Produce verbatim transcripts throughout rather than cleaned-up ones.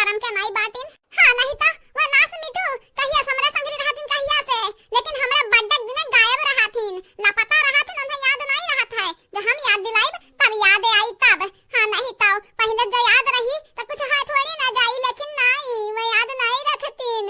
करम के नाई बाटिन। हाँ, नहीं तो वो नास मिठू कहिया से हमरे संगरी रहतिन कहिया से, लेकिन हमरे birthday के दिने गायब रहतिन, लापता रहतिन, उन्हें याद नहीं रहत है। जब हम याद दिलाइब, तब याद आई तब। हाँ, नहीं तो पहले जो याद रही, तो कुछ है थोड़ी ना जाई, लेकिन नहीं, वो याद नहीं रखतिन।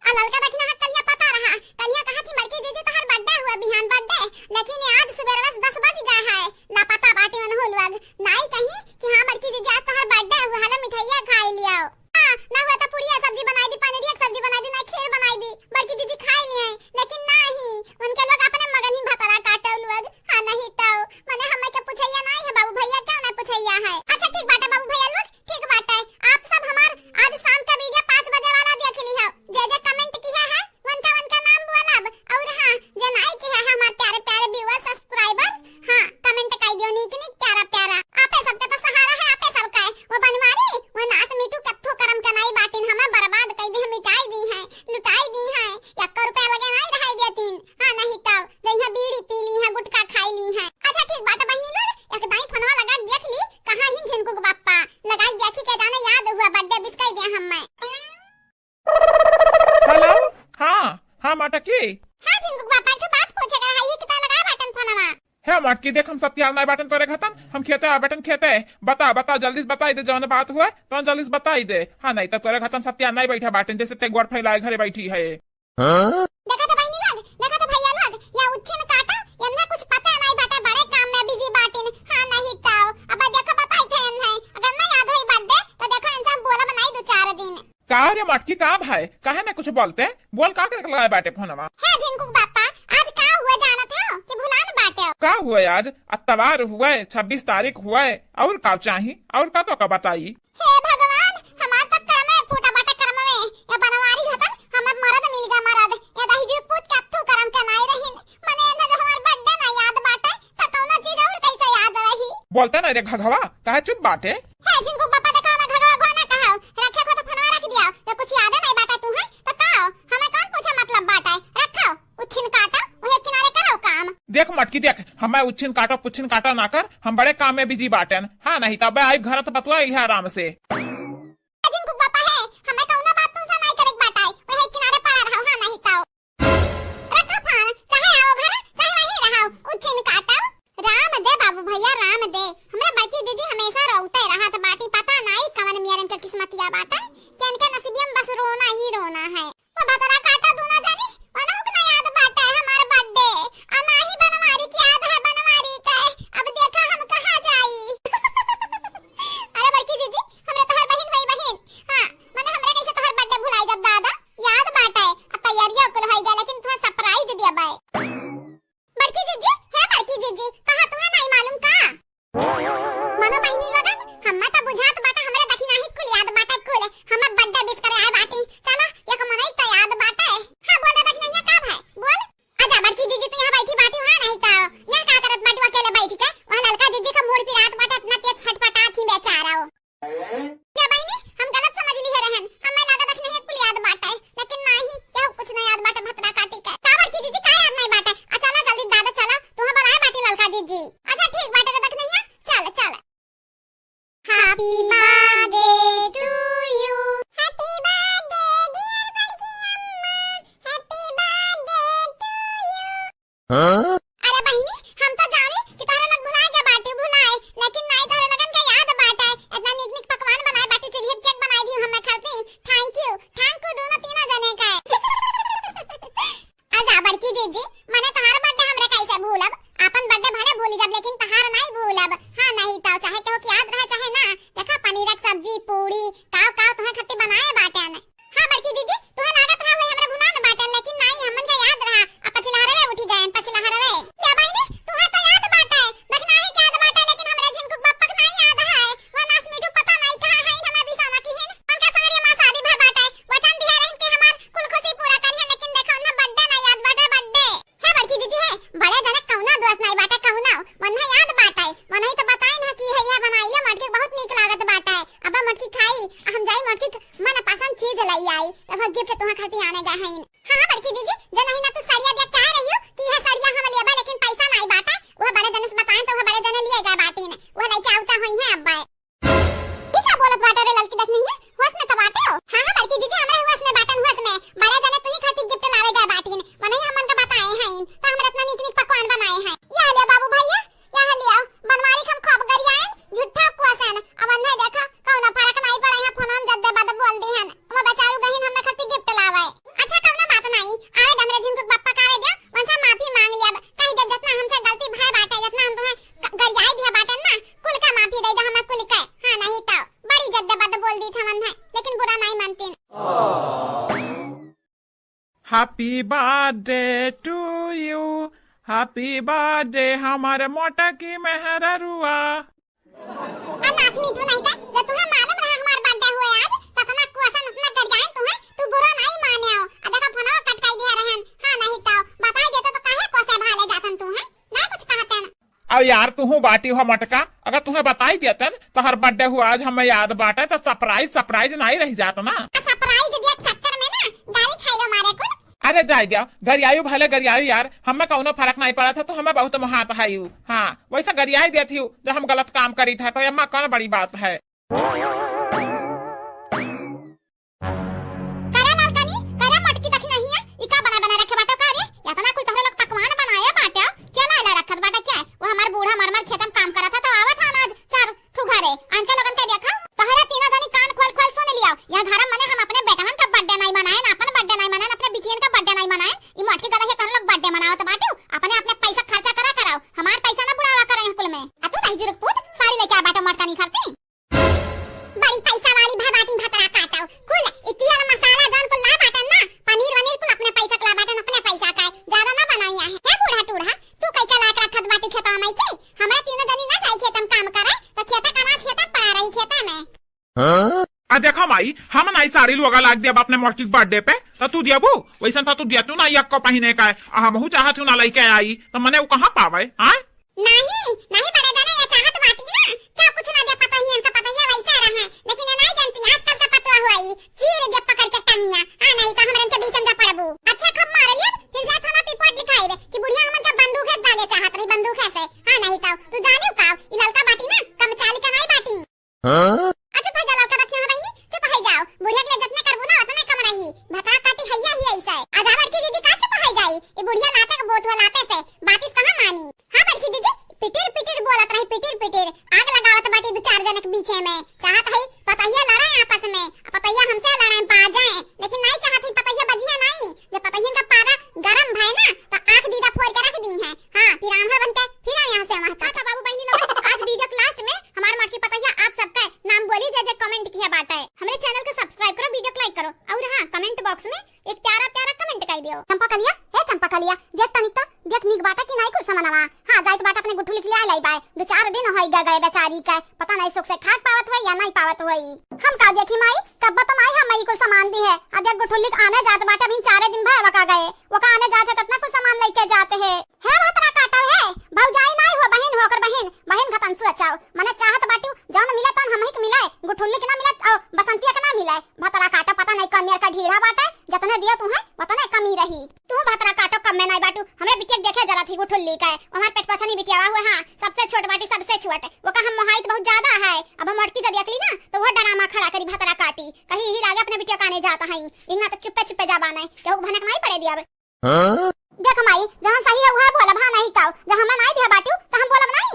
आ ललका दखिनहा कलिया पता रहा, कलिया कहत ही, "बड़की दीदी, तोहर birthday हुआ, बिहान birthday, लेकिन आज सुबेरवा से दस बज गया है, लापता बाटी उनहु लोग।" नाई कही कि, "हाँ बड़की दीदी, आज तोहर birthday हुआ, हला मिठाइया खाई लियो।" हाँ, ना हुआ तो पूड़िया सब्जी बनाई दी, पनीरिया के सब्जी बनाई दी, ना खीर बनाई दी, बड़की दीदी खाई लिए, लेकिन नाही, उनके लोग अपने मगन ही भतरा काटे लोग। हाँ, नहीं तो, मने हमें के पूछैया नहीं है, बाबू भैया क्यों नहीं पूछैया है? अच्छा ठीक बाटे बाबू भैया लोग, ठीक बाटे, आप सब हमार आज शाम का video पाँच बजे वाला देख ली हो। जे जे comment किया है, उनका उनका नाम बोलब। और हाँ, जे नाई किया है हमार प्यारे प्यारे viewer subscriber, हाँ, comment कर दियो नीक नीक प्यारा प्यारा। आपे सबके तो सहारा है, आपे सबका है। वो बनवारी, वो नास मिठू कत्थो करम के नाई बाटिन, हमें बर्बाद कर दी है, मिटाई दी है, लुटाई दी है। एक रुपया लगे नाई रहाई देतीन। हाँ, नहीं तो जइहा बीड़ी पी ली है, गुटखा खाई ली है। अच्छा ठीक बाटे बहिनी लोग, एक दाई फोनवा लगा देख ली, कहाँ हिन झिनकू के बाप्पा। लगाई देखी के जाने याद हुआ birthday wish कर दिया हम मैं। Hello, हाँ, हाँ मटकी। हाँ झिनकू के बाप्पा, एक ठो बात पूछे के रहा, ये कितना लगा बाटन फोनवा? हे मटकी, देख हम सत्याल नाई बाटन तोरे घतन, हम खेते आ बाटन खेते। बता, बता, जल्दी से बताई दे जौन बात हुआ, तौन जल्दी से बताई दे। हाँ, नहीं तो तोरे घतन सत्याल नाई बैठा बाटन, जैसे ते गोड़ फैलाए घरे बैठी है। हाँ? देखा तो बहिनी लोग, देखा तो भैया लोग, या उच्छिन काटा, यन्हा कुछ पता नहीं बाटे, बड़े काम में busy बाटिन। हाँ, नहीं तो, अब देखा बताई थे यन्हे, अगर नहीं याद होई birthday, तो देखा इनसे हम बोलब नहीं दो चार दिन। का रे मटकी, का भाई, काहे ना कुछ बोलते? बोल, का करे लगा बाटे फोनवा? हे झिनकू बापा, आज का हुआ जानत हो कि भुलान बाटे हो? का हुआ आज? अतवार हुआ, छब्बीस तारीख हुआ, और का चाही? और का तो का बताई? हे भगवान, हमार तो करमे फूटा बाटे करमे। ये बनवारी हतन, हमें मरद मिल गया मरद। ये दही जुड़ पूत के अत्थू करम के नाई रहीन। मने एने जो हमार birthday ना याद बाटे, तो कौनो चीज और कैसे याद रही? बोलते ना रे घघवा, काहे चुप बाटे? हे झिनकू बापा, देखा हमें घघवा घो ना कहो। रखे खो तो फोनवा रख दिया। तो कुछ याद नहीं बाटे तू है, तो कहो, हमें कौन पूछे मतलब बाटे? रखो। उच्छिन काटा, उहे किनारे करो काम। देख मटकी देख, हमें उच्छिन काटो, पुच्छिन काटो ना कर, हम बड़े काम में busy बाटेन। हाँ, नहीं तब आई घर तो बतवा लिहा आराम से। अजिन कुक बापा है, हमें कौनो बात तुमसे नहीं करे के बाटे, वही किनारे पड़ा रहो, हाँ नहीं तो। रखो फोन, चाहे आओ घर, चाहे वहीं रहो, उच्छिन काटो। राम दे बाबू भैया, राम दे। हमरा बड़की दीदी हमेशा रोते रहत बाटी, पता नहीं कवन मियरन के किस्मतिया बाटे, कि इनके नसीबिया में बस रोना ही रोना है। वो भतरा काटा दूना जानी, वनहुक ना याद बाटे हमार birthday। आ नाही बनवारी के याद है बनवारी के। अब देखा हम कहाँ जाई। अरे बड़की जीजी, हमरे तोहर बहिन भई बहिन। हाँ, मने हमरे कैसे तोहर birthday भुलाई जब दादा? याद बाटे। अब तैयारिया कुल होई गया, लेकिन तुहे surprise दिया बाय। बड़की जीजी, हे बड़की जीजी, कहा तुहे नहीं मालूम का? मनो बहिनी लोगन, हम्मे त बुझात बाटे हमरे दखिनही कुल याद बाटे कुल। हम्मे birthday wish करे आए बाटी। चला, एक मनई त याद बाटे। हाँ, बोल रे दखिनैया, का भाई? बोल। आजा बड़की जीजी, तू यहाँ बैठी बाटी, वहाँ नहीं का? यहाँ का करत बाटी अकेले बैठ के? वहाँ ललका जीजी का मूड़ पिरात बाटे, इतना तेज छटपटात ही बेचारा हो। या बहिनी, हम गलत समझ लिहे रहन। हम्मे लागत दखिनही कुल याद बाटे, लेकिन नाही, केहू कुछ ना याद बाटे भतरा काटी के। का बड़की जीजी, का याद नहीं बाटे? आ चला जल्दी दादा चला, तुहे बुलाए बाटी ललका जीजी। अच्छा ठीक बाटे रे दखिनैया, चल, चल। Happy birthday to you। Happy birthday dear बड़की अम्मा। Happy birthday to you। हाँ? अरे बहिनी, हम तो जाने कि तोहरे लोग भुलाए के बाटी भुलाए, लेकिन नहीं तोहरे लोगन के याद बाटे। इतना नीक नीक पकवान बनाए बाटी, चुल्ही पे cake बनाई दी हमें खाती। Thank you, thank you दोनों तीनों जने का। आजा बड़की जीजी, मने तोहार birthday हमरे कैसे भूलब? आपन birthday भले भूल जब, लेकिन तोहार नहीं भूलब। हाँ, नहीं तो चाहे केहू के याद रहे चाहे ना, देखा पनीर के सब्जी, पूड़ी, काव काव तुहे खत्ती बनाए बाटेन। हाँ बड़की जीजी, तुहे लागत रहा हुए हमरे भुलान बाटेन, लेकिन नहीं, हमन के याद रहा। आ पछिलहरवे उठी गएन, पछिलहरवे। या बहिनी, तुहे तो याद बाटे, दखिनही के याद बाटे, लेकिन हमरे झिनकुक बप्पक नहीं याद है। वो नास मिठू पता नहीं कहाँ है, हमें भी सोना की है। उनका संगरिया माँ शादी भर बाटे, वचन दिया रहन कि हमार कुल खुशी पूरा करिहन, लेकिन देखा उन्हें birthday ना याद बाटे, birthday। हे बड़की दीदी हे, बड़े जने कौनो दोष नहीं बाटे, कौनो। मन्हे याद बाटे, मन्हे तो बताइन ह कि है यह बनाई ले मटकी बहुत नीक लागत बाटे। अब मटकी खाई, हम जाई मटकी क-, मनपसंद चीज लई आई, तब gift तुहा खातिर आने गए हईन। हाँ, हाँ, बड़की दीदी, जे नहीं ना तू सड़िया देख के आ रही हो कि यह सड़िया हम लेबा, लेकिन पैसा नहीं बाटे, वह बड़े जने से बताइन तो वह बड़े जने लिए गए बाटीन, वह लेके आवता होई है अब्बा। ई का बोलत बाटे रे ललकी दखिनैया? बोल दी थवन है, लेकिन बुरा नाई मानतीन। Happy birthday to you, happy birthday हमार मोटकी मेहररुआ। आ नास मीठू नहीं था, जब तुहे मालूम रहा हमार birthday हुए आज, त अतना कुआसन अतना गरियाइन तुहे, तू बुरा नाई माने हो। आ देखा फोनवा cut कइ दिहे रहन, हाँ नहीं तो बताई देते तो काहे कोसे भाले जातन तुहे, ना कुछ कहतन। अब यार, तुहू बाटी हो मोटका, अगर तुहे बताई देतन, तोहर birthday हुआ आज, हमें याद बाटे, त surprise, surprise नाई रहि जात ना। आ surprise दिया चक्कर में ना, गारी खाई लो मारे कुल। अरे जाए दिया, गरियायु भले गरियायु यार, हमें कउनो फरक नाई पड़त है, तू हमें बहुत मोहात है यू। हाँ, वैसे गरियाई देत ही, जब हम गलत काम करी था, तो एमा कौन बड़ी बात है। करे लालकनी, करे मोटकी दखिनहिया, ई का बना बना रखे बाटो का रे? एतना कुल तोहरे लोग पकवान बनाए बाटे, के ला ला रखत बाटे के? वो हमार बूढ़ा मर मर खेतम काम करत है तो आवत है अनाज चार ठू घरे, अनके लोगन के देखा, तोहरे तीनों जनी कान खोल खोल सुन लियो, यह घर में मने हम अपने बेटहन का birthday नहीं मनाएन, अपन birthday नहीं मनाएन, अपने बिटियन का birthday नहीं मनाएन, ई मोटकी गदहिया तोहरे लोग birthday मनावत बाटू, अपने अपने पैसा खर्चा करा कराओ, हमार पैसा ना बुढ़ावा करो यह कुल में। आ तू दही जुरुक पूत, साड़ी लेके आ बाटो मोटका नहीं खरती। बड़ी पैसा वाली भा बाटी भतरा काटो। कुल ई तेल मसाला जौन कुल ला बाटन ना, पनीर वनीर कुल अपने पैसा के ला बाटन, अपने पैसा का है। ज्यादा ना बनाई आहे। हे बूढ़ा टूढ़ा, तू कई का लायक रखत बाटी खेतवा में के? हमरा तीनों जनी ना जाई खेतम काम करे, तो खेता का अनाज खेता पड़ा रही खेता में। हाँ? आ देखा माई, हम नाई साड़ी लुगा लाग दिया अपने मोटकी के birthday पे, तो तू दियाबू? वैसन तो तू दिया तू ना यक्को पहिने का है। आ हमहू चाहत हूँ ना लइके आई, तो मने वो कहाँ पावे, हाँ? नहीं, नहीं बड़े जाने, ये चाहत बाटी ना, क्या कुछ ना दे पतोहियन का, पतोहिया वैसा रहे, लेकिन ये नहीं जानती, आजकल का पतोह हुआ ई, चीर दे पकड़ के टंगिया, हाँ, नहीं तो हमरन के बीच में जा पड़बू। अच्छा, खूब मार लिया, फिर जाए थाना पे report लिखाई बे, कि बुढ़िया हमन का बंदूक है दागे चाहत रही, बंदूक है से, हाँ, नहीं तो, तू जाने का, ई ललका बाटी ना, कम चाली का नहीं बाटी। हाँ? अच्छा, भाई जलाल का रखना है बहिनी, चुप है जाओ। बुढ़िया के लिए जितने करबू ना, उतने कम रही। भतरा काटी हैया ही ऐसा है। आजा बड़की दीदी का चुप है जाई। ये बुढ़िया लाते के बोत हुआ लाते से, बातिस कहाँ मानी? हाँ बड़की दीदी, पिटिर पिटिर बोलत रही, पिटिर पिटिर। आग लगावत बाटी दो चार जन के बीचे में। चाहत है पतहिया लड़े आपस में, पतहिया हमसे लड़े बाजे, लेकिन नहीं चाहत है पतहिया बजिया नहीं। जब पतहियन का पारा गरम भय ना, तो आँख दीदा फोड़ के रख दी है। हाँ, फिर आंधर बन के फिर यहाँ से वहाँ तक। बाबू बहिनी लोग, आज video के last में हमार मोटकी पतहिया आप सबका नाम बोली, जे जे comment किया बाटे। हमरे channel के subscribe करो, video को like करो, और हाँ, comment box में एक प्यारा प्यारा comment कर दियो। चंपा कलिया, हे चंपा कलिया, देख तनिक तो, देख नीक बाटे कि नाई कुल समनवा। हाँ, जाइत बाटे अपने गुठुली के ले लाई बाय, दो चार दिन होई गए, गए बेचारी के, पता नहीं सुख से खाए पावत होई या नहीं पावत होई। हम का देखी माई, कब तो माई हम ई कुल सामान दी है, आ देख गुठुली के आने जात बाटे, अभी चारे दिन भय वका गए, वका आने जात है, कितना कुल सामान लेके जाते हैं। हे भतरा काटव हे, भौजाई नाई हो, बहिन हो, ओकर बहिन, बहिन खतन सुअचाओ। मने चाहत बाटू, जौन मिले तौन हमही के मिले, गुठुल्ली के ना मिले, औ बसंतिया के ना मिले। भतरा काटव, पता नहीं कनियर का ढीढ़ा बाटे, जतने दियो तुहे, वतने कमी रही। तू भतरा काटव, कम में नाई बाटू, हमरे बिटिया के देखे जरा थी गुठुल्ली के, हमार पेट पछनी बिटियावा हुए, हाँ, सबसे छोट बाटी, सबसे छोट। वो का हम मोहाइत बहुत ज्यादा है, अब हम अटकी जब अकली ना, तो वो drama खड़ा करी भतरा काटी, कहीं यही लागे अपने बिटिया का आने जाता है, इतना तो चुप्पे चुप्पे जाबान है, केहू के भनक नाई पड़े दिया। हाँ? देख माई, जहाँ सही है उहे बोलब, हाँ नहीं ताऊ, जब हमें नाई दिया बाटू, तो हम बोलब नाई।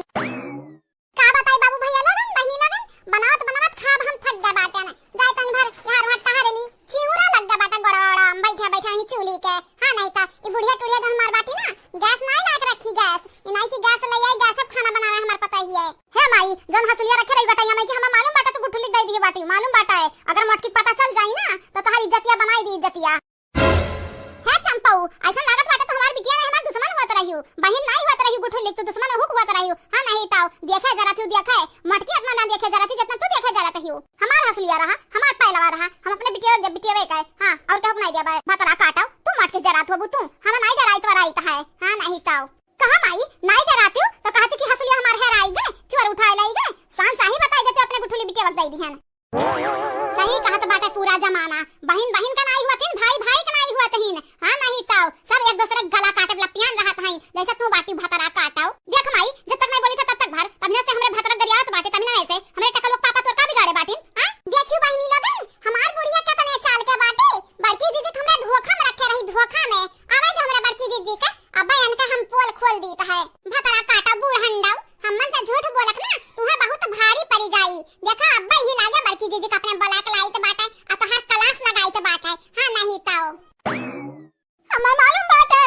का बताई बाबू भैया लोगन, बहिनी लोगन, बनावत बनावत खाब हम थक गए बाटे ना। जाए तनी भर यहाँ वहाँ टहर ली, चिहुरा लग गए बाटे गोड़ा ओड़ा, हम बैठे बैठे ही चूल्ही के। हाँ नहीं ता, ई बुढ़िया टुढ़िया जौन हमार बाटी ना, gas नाई लायक रखी gas, ई नाई की gas ले आई, gas अब खाना बनावे हमार पता ही है। हे माई, जौन हसुलिया रखे रही गटैया में कि हमें मालूम बाटे तू गुठुली दे दिए बाटी, मालूम बाटे, अगर मोटकी पता चल जाई ना, तो तोहार इज्जतिया बनाई दी इज्जतिया। हे चंपऊ, ऐसा लागत बाटे तो हमार बिटिया नहीं, हमार दुश्मन होत रहियो, बहिन नहीं होत रहियो, गुठुल्ली तू दुश्मन हुक होत रहियो। हाँ नहीं ताऊ, देखे जरा तू देखे, मटकी इतना ना देखे जरा थी जितना तू देखे जरा तहियो। हमार हसुलिया रहा, हमार पैलवा रहा, हम अपने बिटिया दे बिटिया का है। हाँ, और केहू के नहीं देबे। भतरा काटव, तू मटकी डरात होबू तू, हम नहीं डराई तो राइत है। हाँ नहीं ताऊ। कहा माई, नहीं डराती हूँ तो कहती कि हसुलिया हमार हेराई गए, चोर उठाए लाई गए, शान साही बताई देते अपने गुठुली बिटिया दे दिहन। सही कहत बाटे पूरा जमाना, बहिन बहिन का नाई हुआ थीन, भाई भाई का नाई हुआ थीन। हाँ नहीं ताऊ, सब एक दूसरे के गला काटे वाला पियान रहत हईं, जैसे तू बाटी भतरा काटव। देख माई, जब तक नहीं बोली था तब तक भर, तभिने से हमरे भतरा गरियावत बाटे, तभिने से हमरे टकलुक पापा तोर का बिगाड़े बाटिन, हाँ? देखियो बहिनी लोगन, हमार बुढ़िया केतने चाल के बाटे, बड़की जीजी के हमरे धोखा में रखे रही, धोखा में। आवे दे हमरे बड़की जीजी के, अबे इनका हम पोल खोल दीत है। भतरा काटा बूढ़ हंडाऊ, हमन से झूठ बोलक ना, तुहे बहुत भारी पड़ी जाई। देखा, अब्बे ही लागे बड़की जीजी के अपने बुला के लाइत बाटे, आ तोहार class लगाइत बाटे। हाँ, नहीं ताऊ। हमें मालूम बाटे,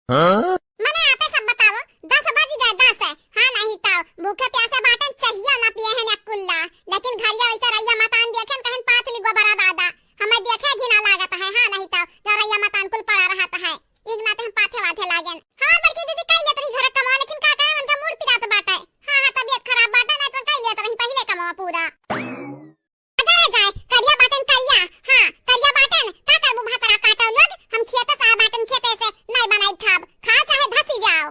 हाँ? मने आपे सब बताओ, दस बज गए, दस। हाँ, नहीं तो भूखे प्यासे बाटेन, चाहिए ना पिए हैं ना कुल्ला, लेकिन घरिया वैसे रैया मतान देखेन, कहन पाथली गोबरा दादा, हमें देखे घिना लागत है। हाँ, नहीं तो जो रैया मतान कुल पड़ा रहत है, एक नाते हम पाथे वाथे लागेन। हमार बड़की दीदी कई लेत रही घर कमावा, लेकिन का करे, उनका मूड पिरात बाटे। हाँ, हाँ, तबीयत खराब बाटे, नहीं तो कई लेत रही पहिले कमावा पूरा। अरे जाए, करिया बाटेन करिया, हाँ, करिया बाटेन, का करबू भतरा काटो लोग, हम खेते से आए बाटेन, खेते से, नहीं बनाई खाब, खा चाहे धसी जाओ।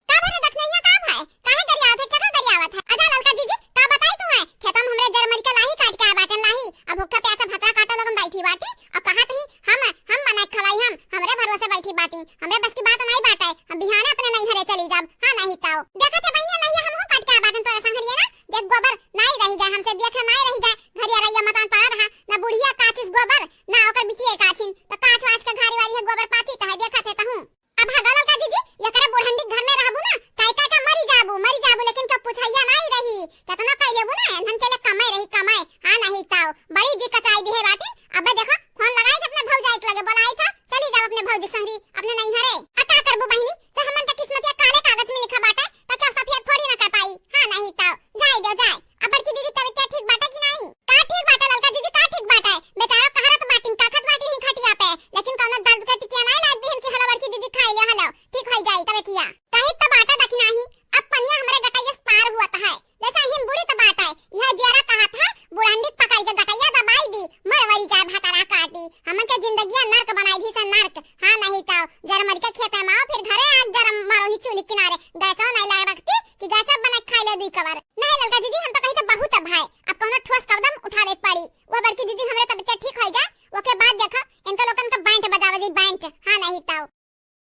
का भरे दखनैया, का भय? काहे गरियावत है, केकरो गरियावत है? अच्छा ललका जीजी, का बताई तू है, खेतम हमरे जरमरी के लाही काट के आए बाटेन, लाही, अब भूखा प्यासा भतरा काटो लोग हम बैठी बाटी, अब कहा तही हम, हम बनाई खवाई हम, हमरे भरोसे बैठी बाटी, हमरे बस की बात नहीं बाटे, हम बिहाने अपने नैहरे चली जाब, हाँ नहीं ताओ। देखत है बहिनिया लहिया हमहू काट के आए बाटेन तोरे संघरिए ना, देख गोबर नाई रही गए हमसे, देख नाई रही गए, घरिया रैया मतान पड़ा रहा, ना बुढ़िया काचिस गोबर, ना ओकर बिटिया काचिन, तो काच वाच के घारी वारी है गोबर पाथी तो है, देखत है तहूँ। अब भगल का जीजी, एकरे बुढ़ंडी घर में रहबू ना, काई काई का मरी जाबू, मरी जाबू, लेकिन का पुछैया नाई रही, केतना कई लेबू ना, एनहन के लिए कमाई रही, कमाई, हाँ नहीं ताओ, बड़ी जी कचाई दिहे बाटी, अबे देखो, फोन लगाई थे अपने भौजाई के लगे, बोलाई था, चली जाओ अपने भौजी के संगी, अपने नैहरे। आ का करबू बहिनी, तो हमन के किस्मतिया काले कागज में लिखा बाटे, तो क्या सफेद थोड़ी ना कर पाई, हाँ नहीं ताओ। जाए दो, जाए। अब बड़की दीदी तबीयत ठीक बाटे कि नाई? का ठीक बाटे ललका जीजी, का ठीक बाटे? बेचारा कहरत बाटिन, काखत बाटिन ही खटिया पे, लेकिन कौनो दर्द के टिकिया नाई लाग दिहन कि हला बड़की दीदी खाई ले हलो, ठीक होई जाई तबीयतिया। कही तो बाटे देखी नाही, अब पनिया हमरे गटैया से पार हुआ तो है, जैसे हिम बूढ़ी तो बाटे, यह जियरा कहत है, बुढ़ंडी पकड़ के गटैया दबाई दी, मर वरी जाए भतरा काटी, हमन के जिंदगिया नर्क बनाई दी से नर्क, हाँ नहीं तो जरमरी के खेते में आओ, फिर घरे आग जरम मारो ही चूल्ही किनारे, गैसो नहीं लगा रखती कि गैस बना के खाई ले दुई कवर। नहीं ललका जीजी, हम तो कही तो बहुत अब है, अब कौनो ठोस कदम उठावे के पड़ी। वो बड़की जीजी हमरे तबीयत ठीक हो जा, ओके बाद देखा इनका लोगन का बैंड बजावे जी, बैंड। हाँ नहीं तो।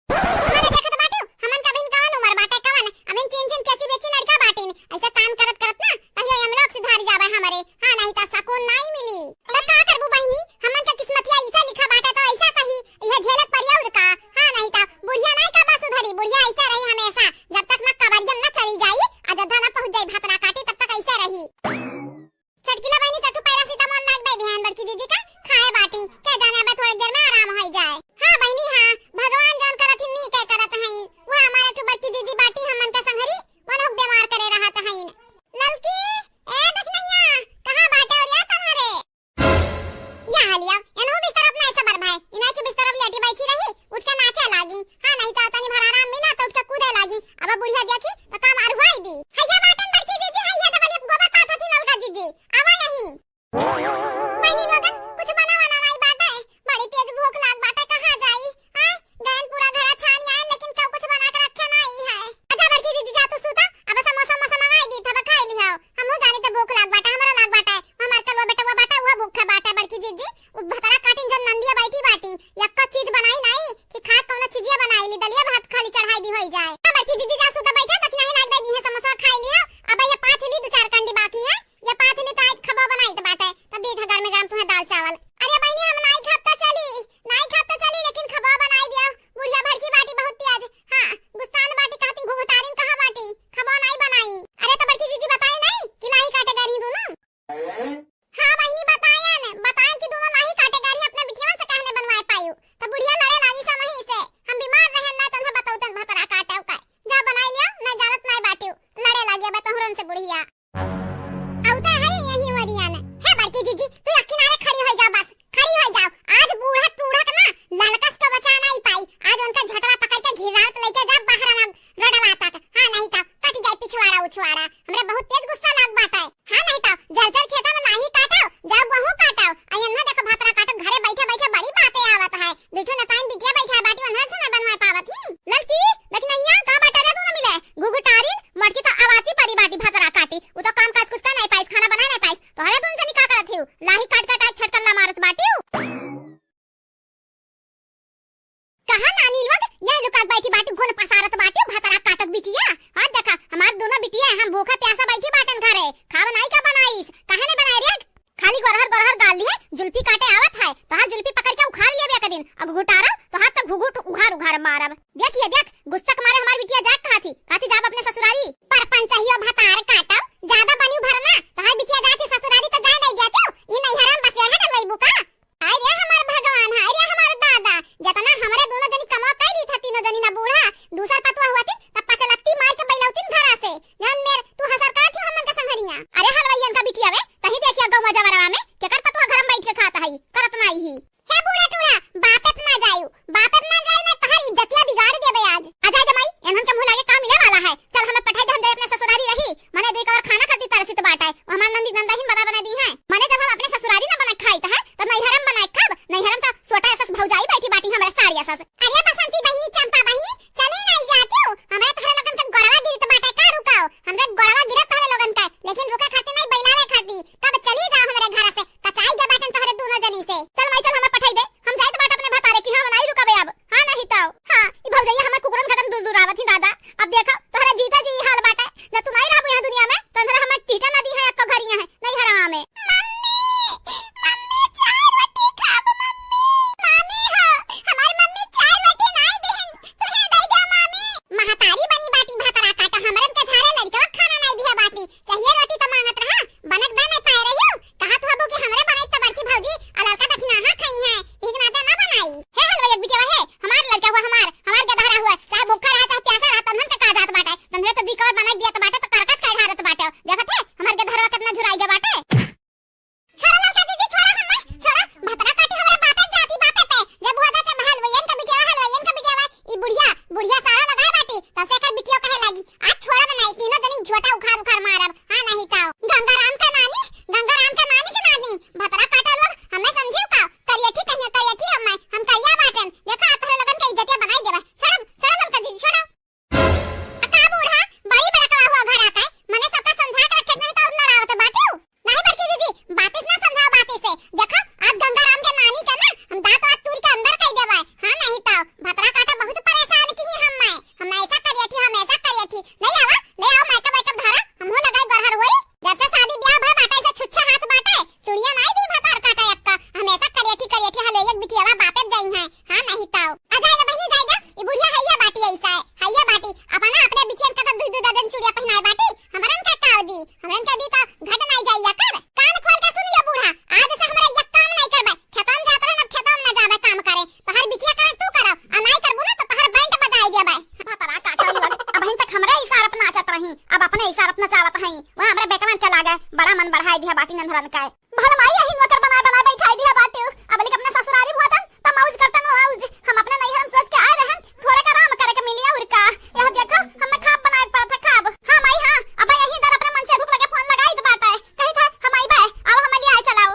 हमरे देखत बाटू, हमन का अभिन कवन उम्र बाटे कवन, अभिन चीन चीन कैची बेची लड़का बाटिन, ऐसे काम करत करत ना कहियो यमलोक सिधार जावे हमरे। हाँ नहीं तो सुकून नहीं मिली। तो का करबू बहिनी, हमन का किस्मतिया ऐसा लिखा बाटे तो ऐसा सही, यह झेलत पड़ी और का। हाँ नहीं तो बुढ़िया नहीं का बस उधरी, बुढ़िया ऐसा रही हमेशा, जब तक ना कबरियम ना चली जाई, अयोध्या ना पहुँच जाई भतरा काटी, तब तक ऐसे रही। चटकिला बहिनी, चटू पैरासिटामोल लाग दे ध्यान बड़की जीजी का, खाए बाटी, के जाने अबे थोड़ी देर में आराम हो जाए। हाँ बहिनी हाँ, भगवान जौन करत ही नीके करत हईन, वो हमारे ठू बड़की जीजी बाटी हमन के संघरी, मन हुक बीमार करे रहत हईन। ललकी, ए दखनैया, कहाँ बाटे और या तुम्हारे? या हलिया, एनहु बिस्तर अपना ऐसा बर भाई, इनाई के बिस्तर अब लेटी बैठी रही, उठ के नाचे लागी। हाँ, नहीं तो तनी भर आराम मिला तो उठ के कूदे लागी। अब बुढ़िया देखी तो काम अरुआई दी। हैया बाटन बड़की जीजी, हैया डबल गोबर पाथत ही ललका जीजी। आवा यहीं। बहिनी लोगन, कुछ बना वना नहीं बाटे, बड़ी तेज भूख लाग बाटे, कहाँ जाई? हाँ, गयन पूरा घरा छानी आए, लेकिन केहू कुछ बना के रखे नाई है। अच्छा बड़की जीजी, जा तू सूता, अब समोसा वमोसा मंगाई दी, तब खाई लिहाओ। हमहू जानी त भूख लाग बाटे, हमरा लाग बाटे। हमार कलवा बेटवा बाटे, उहे भूखे बाटे बड़की जीजी। उ भतरा काटिन जौन नंदिया बैठी बाटी, यक्को चीज बनाई नाई कि खाए कौनो चीजिया बनाई ली, दलिया भात खाली चढ़ाई दी होई जाए। हाँ बड़की जीजी, जा सूता बैठा, तक नहीं लाग दे, इहे समोसा खाई लिहाओ। अब ये पाथली दो चार कंडी बाकी है, ये पाथली तो आज खबा बनाई त बाटे, तब दी था गरमे गरम तुम्हें दाल चावल। अरे बहिनी, हम नाई खाब त चली, नाई खाब त चली, लेकिन खबा बनाई दिया। बुढ़िया भड़की बाटी बहुत तेज। हाँ, गुस्सान बाटी कहती घुघुटारिन कहाँ बाटी, खबा नाई बनाई। अरे तो बड़की जीजी बताई नहीं कि लाही काटे गरी दोनों। हाँ बहिनी बतायन, बतायन कि दोनों लाही काटे गरी अपने बिटियन से कहने बनवाए पायु। तो बुढ़िया लड़े लागी सा वहीं से, हम बीमार रहन ना तो उन्हें बतौतन भतरा काटे का। जा बनाई लिया, ना जानत ना बाटी, लड़े लागी अब तोहरन से बुढ़िया। औते है यही वरियन। हे बड़की जीजी, तू एक किनारे खड़ी हो जा बस, खड़ी हो जाओ। आज बूढ़ा टूढ़ा के ना ललकस के बचा नहीं पाई। आज उनका झोटवा पकड़ के घिरावत लेके जा बाहर में रोडवा तक। हाँ, नहीं तो कट जाए पिछवाड़ा उछवाड़ा। हमरा बहुत तेज गुस्सा लाग बाटे। हाँ, नहीं तो जर जर खेता में लाही काटो, जाओ गेहूं काटो। आ यन्ना देखो भतरा काटो, घरे बैठे बैठे बड़ी बातें आवत है। दुठो नताइन बिटिया बैठा बाटी, उन्हन से ना बनवा पावत ही। ललकी, दखनैया, का बाटे रे दोनों मिले? घुघुटारिन, मटकी तो आवाची परी बाटी भतरा काटी। उ तो काम काज कुछ कर नहीं पाइस, खाना बनाए नहीं पाइस। तोहरे दोनों जनी का करत हिउ? लाही काट काट आज छटकल्ला मारत बाटी। कहा नानी लोग, यह लुकात बैठी बाटी, गुन पसारत बाटी, भतरा काटत बिटिया। हाँ देखा, हमार दोनों बिटिया, हम भूखा प्यासा बैठी बाटन घरे। खावा नहीं का बनाइस? काहे नहीं बनाए रे? खाली गोरहर गोरहर गाल लिए, जुल्फी काटे आवत है, तोहार जुल्फी पकड़ के उखाड़ लेबे एक दिन, अब घुटारा, तोहार तो घुघुट उघार उघार मारब। देखिए देख, गुस्सा के मारे हमार बिटिया जाग कहा थी, कहा थी जाब अपने ससुरारी। पर पंचहियो भतार काटब, ज्यादा बनी भरना, तोहार बिटिया जाए थी ससुरारी तो जाए नहीं देते हो, ई नैहरा में बसेरा डलवाई बुका। हाय रे हमार भगवान, हाय रे हमार दादा, जतना हमरे दोनों जनी कमा कैली था तीनों जनी अरे बसंती बहिनी, चंपा बहिनी, चली नाहीं जातिउ? हमरे तोहरे लोगन के गोड़वा गिरत बाटे का? रुकाओ, हमरे गोड़वा गिरत तोहरे लोगन के, लेकिन रुके खातिर नाहीं, बइलावे खातिर। कब चली जाओ हमरे घर से, कचाई गए बाटन तोहरे दुनो जनी से। चल माई चल, हमें पठाई दे, हम जाइत बाटे अपने भतारे की, हम नाहीं रुकबे अब। हाँ नाहीं तो, हाँ, ई भौजैया हमें कुकुरन खातिर दूर दूर आवत ही दादा। अब देखो तोहरे जीजा जी ई हाल बाटे, न तू नाहीं रहबू यहाँ दुनिया में, तो अंदर हमें टीटा न दिहे एक्को घरिया है, नाहीं हराम है। मम्मी, मम्मी, चाय रोटी खाब मम्मी। मामी हो, हमार मम्मी चाय रोटी नाहीं दिहन, तुहे दे दे मामी। महतारी बनी बाटी भतरा काटा, हमरन के झारे लड़कवा खाना नाहीं दिया बाटी, चाहिए रोटी तो मांगत रहा, बनक दे नाहीं पाए रहियो, कहत हबू कि हमरे बनाई तो बड़की भौजी, आ लड़का दखिनाहा खाई है, एक नाते ना बनाई। हे हलवा एक बिटिया हे, हमार लड़का हुआ हमार, हमार गदहरा हुआ, चाहे भूखा रहा, चाहे प्यासा रहा, तन्हन के का जात बाटे, तन्हरे तो दुई कवर बनाई दिया तो बाटे, तो करकस काहे ढारत बाटे, देखत है, हमार गदहरवा कितना झुराई गया बाटे। छोड़ा ललका जीजी, छोड़ा हमें, छोड़ा। भतरा काटी हमरा बापे जाति बापे पे। जब हुआ था जब हलवैयन का बिटिया, हलवैयन का बिटिया, ई बुढ़िया, बुढ़िया साड़ा लगाए बाटी, तब से एकर बिटिया कहे लागी, "आज छोड़ा बनाई, तीनों जनी झोटा उखाड़ उखाड़ मारब।" हाँ नाहीं तो। गंगाराम का नानी, गंगाराम का नानी के नानी, भतरा काटा लोग, हमें समझियो का? करियठी कहियो, करियठी हमें, हम करिया बाटन। देखा, तोहरे लोगन के इज्जतिया बनाई देबा। छोड़ा, छोड़ा ललका जीजी, छोड़ा। आ का बूढ़ा, बड़ी बड़कवा हुआ घर आके, मने सबका समझा के रखे नहीं तो लड़ावत बाटियो। नाहीं बड़की जीजी, बातिस ना समझाओ बातिस से। देखो, आज गंगाराम के नानी के ना, हम दांत वात तूर के अंदर कई देबे। हाँ नाहीं तो, भतरा काटा बहुत परेशान की ही हम मैं। हम ऐसा करियठी, हम ऐसा करियठी। ले आवा, ले आओ मेकअप वेकअप धरा, हमहू लगाई गोरहर होई। जब से शादी ब्याह भय बाटे, ऐसे छुच्छे हाथ बाटे, चुड़िया नाहीं दी भतार काटा एक्का, हमेसा करियठी करियठी हलवैया के बिटियावा बापे जाई है। हाँ नाहीं तो। आ जाए ना बहिनी, जाए ना, ई बुढ़िया हइया बाटी ऐसा है, हइया बाटी, अपना अपने बिटियन का तो दुई दुई दर्जन चुड़िया पहनाए बाटी, हमरन का का दी, हमरन का दी तो घट नाहीं जाइया कर। कान खोल के सुन लियो बूढ़ा, आज से हमरा एक काम नाहीं करबे, खेतवा में जात रहे ना, खेतवा में ना जाबे काम करे, तोहर बिटिया करे तू करो, आ नाहीं करबू ना तो तोहर बैंड बजाई देबे। भतरा काटा लोग, अबहिन तक हमरे इशारा पे नाचत रही, अब अपने इशारा पे नचावत हई। वहाँ हमरे बेटवन चला गए, बड़ा मन बढ़ाई दिया बाटी नंदरन का। भला माई यही नौकर बनाए बनाए बैठाई दिया बाटी। अब लेकिन अपने ससुरारी भोजन त मौज करतन मौज। हम अपने नैहर में सोच के आए रहन, थोड़े का आराम करे के मिली और का। यह देखो, हमें खाब बनाए के पड़त है, खाब। हाँ माई, हाँ, अब यही दर अपने मन से भूख लगे फोन लगाई दे बाटे। कही था, "हम आइबे, अब हमें ले आए चलाओ।"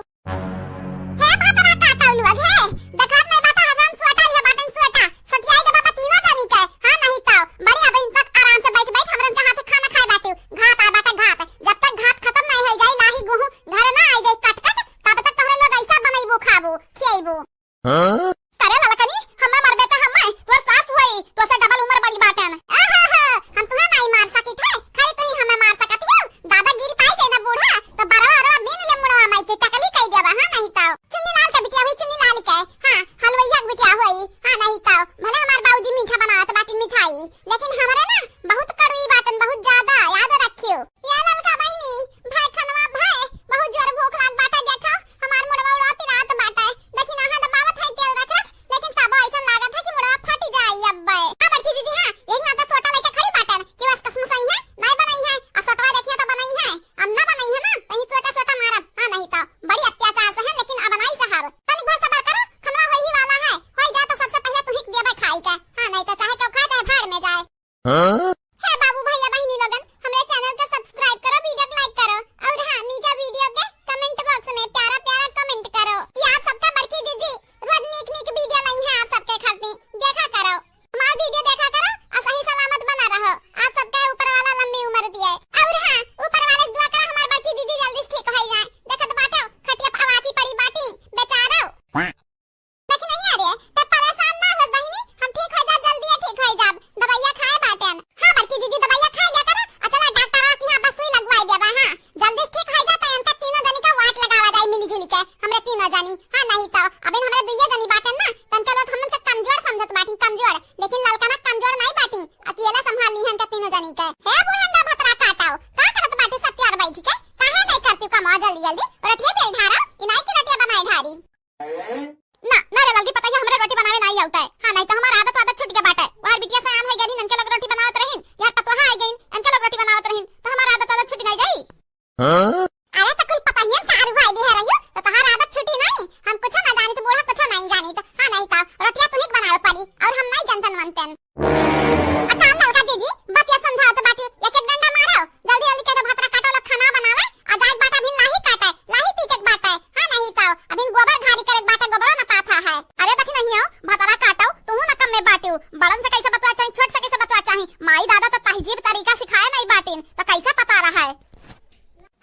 हे भतरा काटल लोग, हे, देखत नहीं बाटा, हजाम सोटा, ये बाटन सोटा। सटियाई दे बाबा तीनों जनी के। हाँ, नाहीं तो, बड़ी अब इन तक आराम से बैठ बैठ हमरन के हाथ खाना खाए बाटू। घात आ बाटा घात। जब तक घात खत्म नाहीं हो जाए, लाही गुहू घर ना आ जाए कट कट, तब तक तोहरे लोग ऐसा बनैबू, खाबू, खियाइबू। हाँ? अरे ललकनी, हमें मरबे त हमें, तोर सास होई, तो से डबल उम्र बड़ी बाटन। आहा हा, हम तुहे नाहीं मार सकित है, खाली तुही हमें मार सकत हो। दादागिरी पाई जाए ना बूढ़ा, तो बरवा अरवा बीन ले मुड़वा माई के टकली कई देबा, हाँ नाहीं तो। चुन्नी लाल के बिटिया हुई, चुन्नी लाल के। हाँ, हलवैया के बिटिया हुई। हाँ, नाहीं तो। भले हमार बाबूजी मीठा बनावत बाटिन मिठाई, लेकिन हमरे ना बहुत कड़वी बाटन, बहुत ज्यादा, याद रखियो। या ललका बहिनी, भाई खनवा भाई, बहुत जोर भूख लाग बाटे, देखो, हमार मुड़वा उड़वा पिरात बाटे। देखी ना, हाथ दबावत है तेल रख रख, लेकिन तबो ऐसन लागत है कि मुड़वा फट जाई अब्बे। हाँ, बड़की दीदी, हाँ, यही नाता सोटा लेके खड़ी बाटन कि बस कसम सही है, नाहीं बनाई है, आ सोटवा देखिए तो बनाई है, अब ना बनाई है ना, तो ही सोटा सोटा मारब। हाँ, नाहीं तो, बड़ी अत्याचार से है, लेकिन अब नाहीं सहब। तनिक भर सबर करो, खनवा होई ही वाला है। होई जा तो सबसे पहिले तुही के देबे खाई के। हाँ, नाहीं तो चाहे केहू खाए, चाहे भाड़ में जाए। हाँ? हे बाबू, भैया, बहिनी लोगन, हमरे channel के subscribe करो, video के like करो, और हाँ, नीचे video के comment box में प्यारा प्यारा comment करो। ये आप सबका बड़की जीजी रोज नीक नीक video लाई है आप सबके खातिर, देखा करो। हमार video देखा करो और सही सलामत बना रहो। आप सबके ऊपर वाला लंबी उम्र दिए। और हाँ, ऊपर वाले से दुआ करो हमार बड़की दीदी जल्दी से ठीक हो जाए। देखत बाटो, खटिया पे अवाची पड़ी बाटी, बेचारो। देख नहीं आ रहे, तब परेशान ना हो बहिनी, हम ठीक हो जा, जल्दी है ठीक हो जा। दवाइया खाए बाटन। हाँ बड़की दीदी, दवाइया खा लिया करो। और चला डॉक्टर के यहाँ बस सुई लगवाई देबा। हाँ, जल्दी से ठीक हो जा, तो इनका तीनों जनी का वाट लगावा जाए मिली जुली के, हमरे तीनों जनी। हाँ, नहीं तो, अबे हमरे दुइये जनी बाटन ना, तनके लोग हमन के कमजोर समझत बाटी, कमजोर, लेकिन ललकना कमजोर नहीं बाटी, अकेला संभाल ली हन के तीनों जनी के। हे बुढ़ंडा भतरा काटाओ, का करत बाटी सत्यार बैठ के? काहे नहीं करती कमाओ जल्दी जल्दी, रोटिया बेल ढारो, इनाई की रोटिया बनाए ढारी। ना, ना रे ललकी, पता है हमरे रोटी बनावे नहीं आवता है। हाँ, नहीं तो हमार आदत आदत छूट के बाटे। वहार बिटिया सयान हो गई, इनके लोग रोटी बनावत रहीन, यहाँ पतोहा आ गई, इनके लोग रोटी बनावत रहीन, तो हमार आदत आदत छूट नहीं जाई। हाँ? अरे तो कुल पतोहियन का अरुआ दे रही हो, तो तहार आदत छूटी नहीं। हम कुछ ना जानी, तो बूढ़ा कुछ नहीं जानी, तो हाँ नहीं तो रोटियां तुही के बनावे पड़ी, और हम नहीं जनतन वनतन। आ कान ललका जीजी, बतिया समझाओ तो बाटी, एक एक डंडा मारो, जल्दी जल्दी कह दे भतरा काटो लोग खाना बनावे, आ जाए बाटा अभी लाही काटे, लाही पीटे के बाटे, हाँ नहीं तो अभी गोबर घारी करे के बाटे, गोबरो न पाथा है। अरे देखी नहीं हो, भतरा काटो, तुहू न बड़न से कैसे बतवा चाही, छोट से कैसे बतवा चाही? माई दादा तो तहजीब तरीका सिखाए नहीं बाटिन, तो कैसे पता रहा है?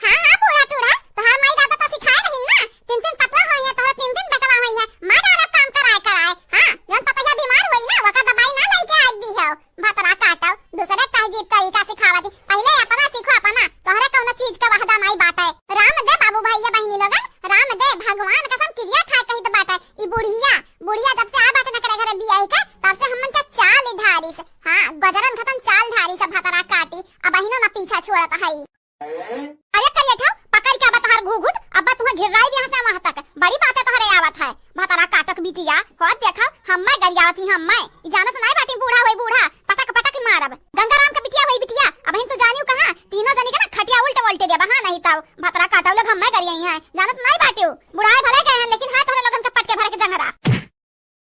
हाँ, हाँ, बूढ़ा टूढ़ा, तोहार माई दादा तो सिखाए रही ना, तीन तीन पतवा होई है, तोहरे तीन तीन बेटवा होई है, मार डालब काम कराए कराए। हाँ, जौन पतोहिया बीमार होई ना, ओकर दवाई ना लेके आए दी है। भतरा काटो, दूसरे तहजीब तरीका सिखावत ही। पहिले अपना सीखो, अपना। तोहरे कौनो चीज के वहदा नाई बाटे। राम दे बाबू भैया बहिनी लोगन, राम दे, भगवान कसम किरिया खाए कहित बाटे। ई बुढ़िया, बुढ़िया जब से आ बाटे न करे घरे बियाही के, तब से हमन के चाल ढारिस। हाँ, गजरन खतन चाल ढारिस, भतरा काटी। अबहिनो न पीछा छोड़त हई। अरे करिया ठाव, पकड़ के अब तोहार घूघूट, अब तुहें घिर्राई भी यहाँ से वहाँ तक। बड़ी बातें तोहरे आवत है, भतरा काटक बिटिया। हो देखा, हम्मे गरियावत ही, हम्मे। ई जानत नाई बाटी, बूढ़ा होई बूढ़ा, पटक पटक मारब। गंगाराम के बिटिया होई बिटिया, अबहिन तू जानियो कहाँ, तीनों जनी के ना खटिया उल्टे उल्टे देबा, हाँ नहीं तब। भतरा काटव लोग हम्मे गरियाई हैं, जानत नाई बाटियो। बुढ़ाए भले गए हैं, लेकिन है तोहरे लोगन के पटके भरे के जंगरा।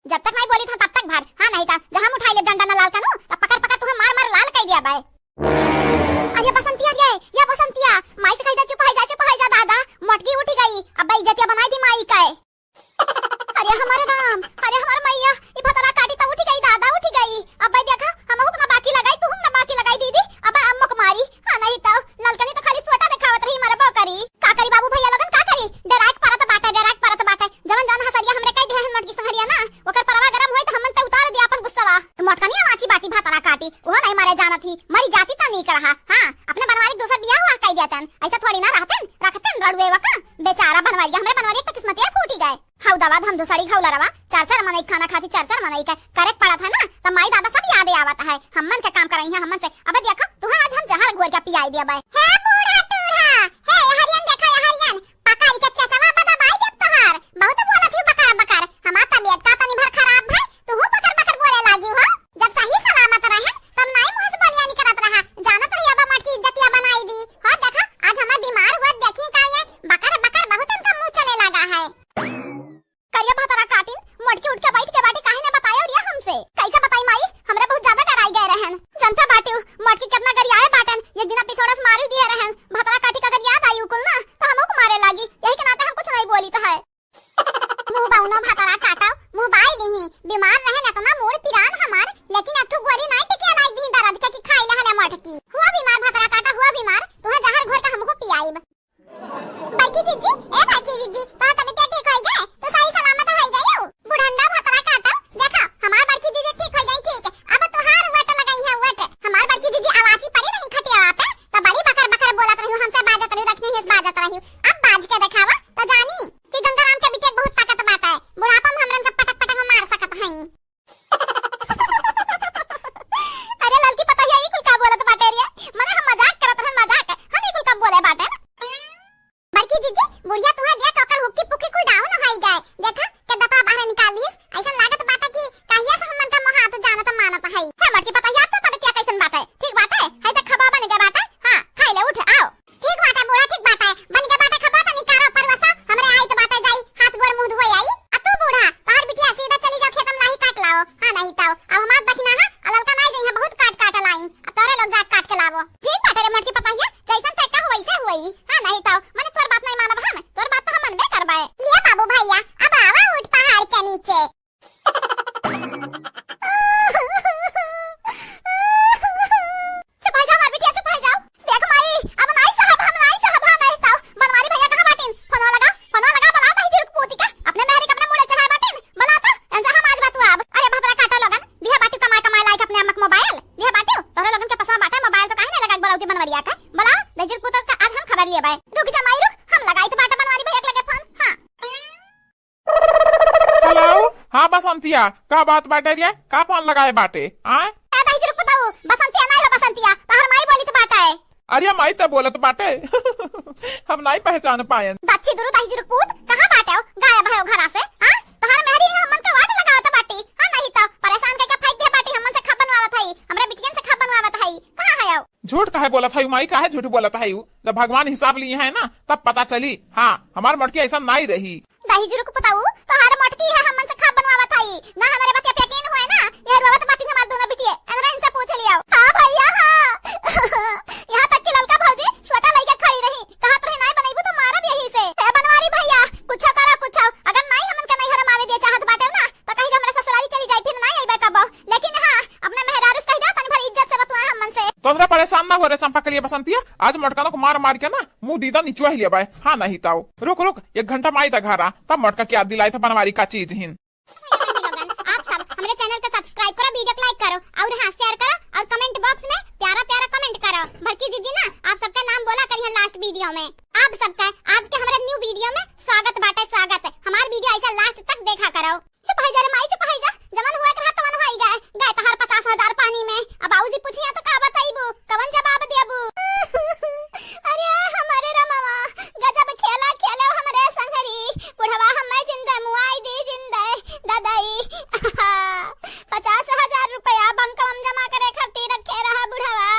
जब तक नहीं बोली था तब तक भर, हाँ नहीं था जहाँ उठाई ले डंडा न लाल कनू, तब पकड़ पकड़ तुहें मार मार लाल कई दिया बाय। अरे बसंतिया रे, या बसंतिया, माई से कही दे चुप हो जा, चुप हो जा दादा, मोटकी उठी गई, अब इज्जतिया बनाई दी माई का। अरे हमारे राम, अरे हमार मैया, ई भतरा काटी तो उठी गई दादा, उठी गई। अब भाई देखा, हम हुक ना बाकी लगाई, तू हुक ना बाकी लगाई दीदी, अब अम्मक मारी, हाँ नहीं तो ललकनी तो खाली सोटा देखावत रही, मरबो करी। का करी बाबू भैया लोगन, का करी? डेराक परत बाटे, डेराक परत बाटे। जवन जवन हसरिया हमरे कह दिया है मोटकी संगरिया ना, ओकर परवा गरम होई त हमन पे उतार दिया अपन गुस्सावा। तो मोटका नहीं आवाची बाटी भतरा काटी, वो नहीं मरे जानत ही, मरी जाती तो नहीं रहा। हाँ, अपने बनवारी दूसर बियाह हुआ कह दिया तन, ऐसा थोड़ी ना रहतन, रखतन रड़ुए वका। बेचारा बनवारिया, हमरे बनवारी एक तो किस्मतिया फूटी गए। हऊ दवा हम दूसरी घाव लड़वा, चार चार मनई खाना खाती, चार चार मनई का करे के पड़त है ना, त माई दादा सब यादे आवत है। हमन के काम कराई है हमन से। अबे देखो, तुहें आज हम जहर घोर के पियाई दिया बाय। हे बूढ़ा टूढ़ा, हे हरियन देखा, ये हरियन, पकड़ के चचवा बा दबाई देब तोहार। बहुत बोलत ही बकर बकर। हमार तबीयत का तनी भर खराब है, तू हूँ बकर बकर बोले लागी हो। जब सही सलामत रहे, तब नाई मुँह से बोलिया निकलत रहा। जानत रही अब मोटकी इज्जतिया बनाई दी। हो देखा, आज हमें बीमार हुआ देखी का ये बकर बकर बहुत इनका मुँह चले लगा है। करिया भतरा काटिन, मोटकी उठ के बैठ के बाटी, काहे ने बतायो रिया हमसे? कैसे बताई माई, हमरे बहुत ज्यादा डराई गए रहन। जनता बाटिउ, मोटकी कितना गरियाए बाटन, एक दिना पिछोड़स मारू दिए रहन। भतरा काटी का अगर याद आई उकुल ना, तो हमहू को मारे लागी। यही के नाते हम कुछ नहीं बोली तो है। मुँह बाउनो भतरा काटा, मुँह बाई लिही, बीमार रहन इतना मूड़ पिरान हमार, लेकिन अठू गोली नहीं टिकिया लाई दी दर्द के कि खाई ले हले मोटकी। हुआ बीमार भतरा काटा, हुआ बीमार, तुहे जहर घोर के हमहू पियाइब। बड़की जीजी, ए बड़की जीजी, तोहार तबीयत ठीक होई गए? तू सही सलामत होई गयो? बुढ़ंडा भतरा काटो, देखा, हमार बड़की जीजी ठीक होई गई, ठीक। अब तोहार वट लगाई है, वट। हमार बड़की जीजी आवाजी पड़ी नहीं खटियावा पे, तो बड़ी बकर बकर बोलत रही, हमसे बाजत रही, रखनी हिस बाजत रही। अब बाज के देखावा, तो जानी कि गंगाराम के बिटिया बहुत ताकत बाटे। बुढ़ापा में हमरन के पटक पटक मार सकत हई। अरे ललकी पतोहिया, ई कुल का बोलत बाटे रे? मने हम मजाक करत रहन, मजाक। हम ई कुल का बोले बाटे? बड़की जीजी, बुढ़िया तुहे देख ओकर हुक्की पुक्की कुल डाउन होई गए। देखा, के दतवा बाहर निकाल लीस। ऐसन लागत बाटे कि कहिया से हमन का मोहात जानत मानत हई। हे बड़की पतोहिया, तो तबियतिया कैसन बाटे? ठीक बाटे? है त खबा बन गए बाटे? हाँ, खाई ले, उठ, आओ। ठीक बाटे बूढ़ा, ठीक बाटे। बन के बाटे खबा तनी कारो परवसा, हमरे आई त बाटे जाई, हाथ गोड़ मुंह धोए आई। आ तू बूढ़ा, तोहर बिटिया सीधा चली जाओ खेत में लाही काट लाओ। हाँ नहीं ताओ, अब हमार बहिना है, आ ललका नाई जइहे बहुत काट काट लाई। अब तोरे लोग जाके काट के लावो। ठीक बाटे रे मोटकी पतोहिया, जैसन तय कहो वैसे हुई। हाँ नहीं ताओ, मने तोर बात नहीं मानब हम, तोर बात तो हम मनबे करबे। लिया बाबू भैया, अब आवा ऊँट पहाड़ के नीचे। चुप हो जाओ, हमार बिटिया, चुप हो जाओ। देख माई, अब नाई सहब, हम नाई सहब, हाँ नाई सहब। बनवारी भैया कहाँ बाटिन? फोनवा लगा, फोनवा लगा, बुला दही जुरुक पूती के। अपने मेहरी के अपने मुड़े चढ़ाए बाटिन। बुला तो, इनसे हम आज बतुआब। अरे भतरा काटा लोगन, दिहे बाटी कमाए कमाए लाइक अपने अम्मक मोबाइल। दिहे बाटी, तोहरे लोगन के पसवा बाटे मोबाइल तो काहे नहीं लगा के बुलाऊ थी बनवरिया के? बुला, दही जुरुक पूतल का आज हम खबर लिए बाय। रुक जा माई रुक, हम लगाई तो बाटा बनवारी भैया के लगे फोन। हाँ। हेलो, हाँ बसंतिया, का बात बाटे रे? का फोन लगाए बाटे? आय? ए, दही जुरुक पुताऊ, बसंतिया नाई हो बसंतिया, तोहर माई बोली तो बाटा है। अरे माई तो बोलत बाटे। हम नाई पहचान पायन। बच्ची दुरु दही जुरुक पूत, कहाँ बाटे हो? गायब है हो घरा से, हाँ? तोहर मेहरी है हमन के वाट लगावत बाटी, हाँ नहीं तो परेशान करके फेंक दे बाटी, हमन से खब बनवावत हई, हमरे बिटियन से खब बनवावत हई, कहाँ है हो? झूठ काहे बोलत हई माई, काहे झूठ बोलत हई? जब भगवान हिसाब लिए है ना, तब पता चली। हाँ, हमार मटकी ऐसा नाई रही। दही जुरुक पुताऊ, तोहार मोटकी है हमन से खाब बनवावत हई। ना हमरे बतिया पे यकीन हुए ना, ये रोवत बाटी हमार दोनों बिटिये। इनरे इनसे पूछ लियो। हाँ भैया, हाँ। यहाँ तक कि ललका भौजी सोटा लइके खड़ी रही। कहत रही, "नाई बनइबू तो मारब यही से।" ए बनवारी भैया, कुछो करो कुछो। अगर नाई हमन के नैहर में आवे दे चाहत बाटे ना, तो कही कि हमरे ससुरारी चली जाई, फिर नाई अइबे कबो। लेकिन उतना परेशान ना हो रे चंपा कलिया बसंतिया, आज मोटकनों को मार मार के ना मुंह दीदा निचुआ ही लिया बाय। हाँ नहीं ताऊ, रुक रुक, एक घंटा माई ता घरा, तब मोटका के याद दिलाई था बनवारी का चीज हिन। आप सब हमरे channel का subscribe करो, video को like करो और हाँ share करो और comment box में प्यारा प्यारा comment करो। बड़की जीजी ना आप सबका नाम बोला करिहैं last video में। आप सबका आज के हमरे new video में स्वागत बाटे, स्वागत। हमार video ऐसा last तक देखा करो। चुप होइ जा रे माई, चुप होइ जा। जवन हुए के रहा तवन होइ गए, गए तोहार पचास हजार पानी में। अब बाबूजी पूछिहैं तो का बतइबू, कवन जवाब देबू? अरे हमरे रमवा, गजब खेला खेले हमरे संगरी। बुढ़वा हमें जिंदा मुआई दी जिंदा, ददई। पचास हजार रुपया bank में जमा करे खातिर रखे रहा बुढ़वा।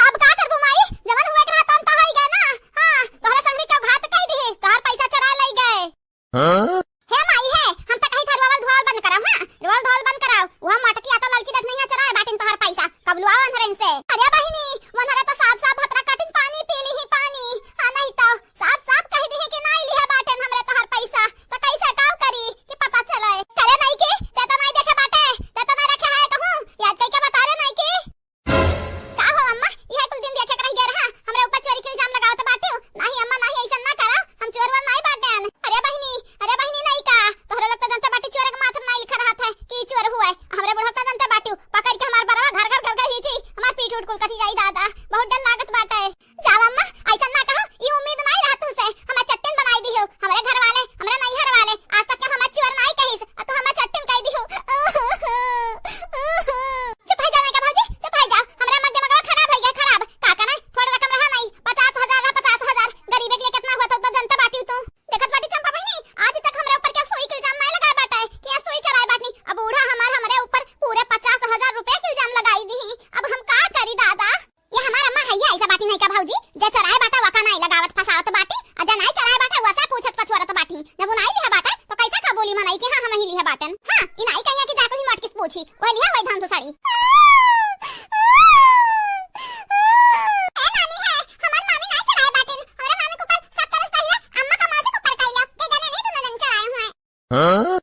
अब का करबू माई, जवन हुए के रहा तवन तो होइ गए ना। हाँ, तोहरे संगरी के घात कइ दिहिस, तोहार पैसा चोरा लइ गए। हाँ? हे माई हे, हम त कही था रोवल धोवल बंद कराओ, हाँ? रोवल धोवल बंद कराओ। वह मोटकी आ तो ललकी देख नहीं है चोराए बाटिन तोहार पैसा। कब लुआओ अंधरन से? अरे बहिनी, वनहरे तो साफ साफ भतरा काटिन पानी पी ली ही पानी। हाँ नहीं तो साफ साफ कह दी कि नाई लिहे बाटेन हमरे तोहार पैसा। तो कैसे काव करी कि पता चले? करे नहीं कि ते तो नहीं देखे बाटे, ते तो नहीं रखे है कहूँ। याद कई के बता रे नहीं कि का हो अम्मा, इहे कुल दिन देखे के रह गया रहा, हमरे ऊपर चोरी के इल्जाम लगावत बाटिउ। नाही अम्मा, नाही, ऐसन ना करा, हम चोर वोर नाही बाटेन। अरे बहिनी, अरे बहिनी, नाही का, तोहरे लोग तो जनते बाटी चोर के माथ में नाही लिखा रहत है कि चोर हुए। हमरे बुढ़ऊ तो जनते बाटिउ, पकड़ के हमार बरवा घर घर घर घर खींची, हमार पीठ उठ कुल कटी जाई दादा, बहुत डर लागत बाटे। जाओ अम्मा, ऐसन ना कहो, ई उम्मीद नाही रहत तुमसे, हमें चट्टिन बनाई दिहो, हमरे घर वाले, हमरे नैहर वाले, आज तक के हमें चोर नाही कहिस, आ तू हमें चट्टिन कह दिहो। चुप होइ जा नहीं का भौजी, चुप होइ जा। हमरा मग दिमागवा खराब होइ गया, खराब। का करे? थोड़ रकम रहा नहीं, पचास हजार रहा, पचास हजार। गरीबे के लिए कितना हुआ था, तो जनता बाटी तू। देखत बाटी चंपा बहिनी, आज तक हमरे ऊपर क्या सुई के इल्जाम नहीं लगाए बाटे कि यहाँ सुई चोराए बाटनी। अब बूढ़ा हमार हमरे ऊपर पूरे पचास हजार रुपया के इल्जाम लगाई दी। अब हम का करी दादा? ये हमार अम्मा है, ये ऐसा बाटी नहीं का भौजी, जे चोराए बाटा वका नहीं लगावत फसावत बाटी, आ जे नहीं चोराए बाटा वसे पूछत पछोरत बाटी। जब वो नहीं लिहा बाटा तो कैसे का बोली मनई कि हाँ हम ही लिहा बाटन। हाँ, ई नहीं कहिया कि जाके भी मटकिस पूछी, वह लिहा वही धान दुसारी। ए मामी है, हमार मामी नहीं चोराए बाटिन, हमरे मामी के ऊपर शक करस पहले अम्मा का मौसी के ऊपर कैला, के जाने नहीं दोनों जन चोराए हुए। हाँ?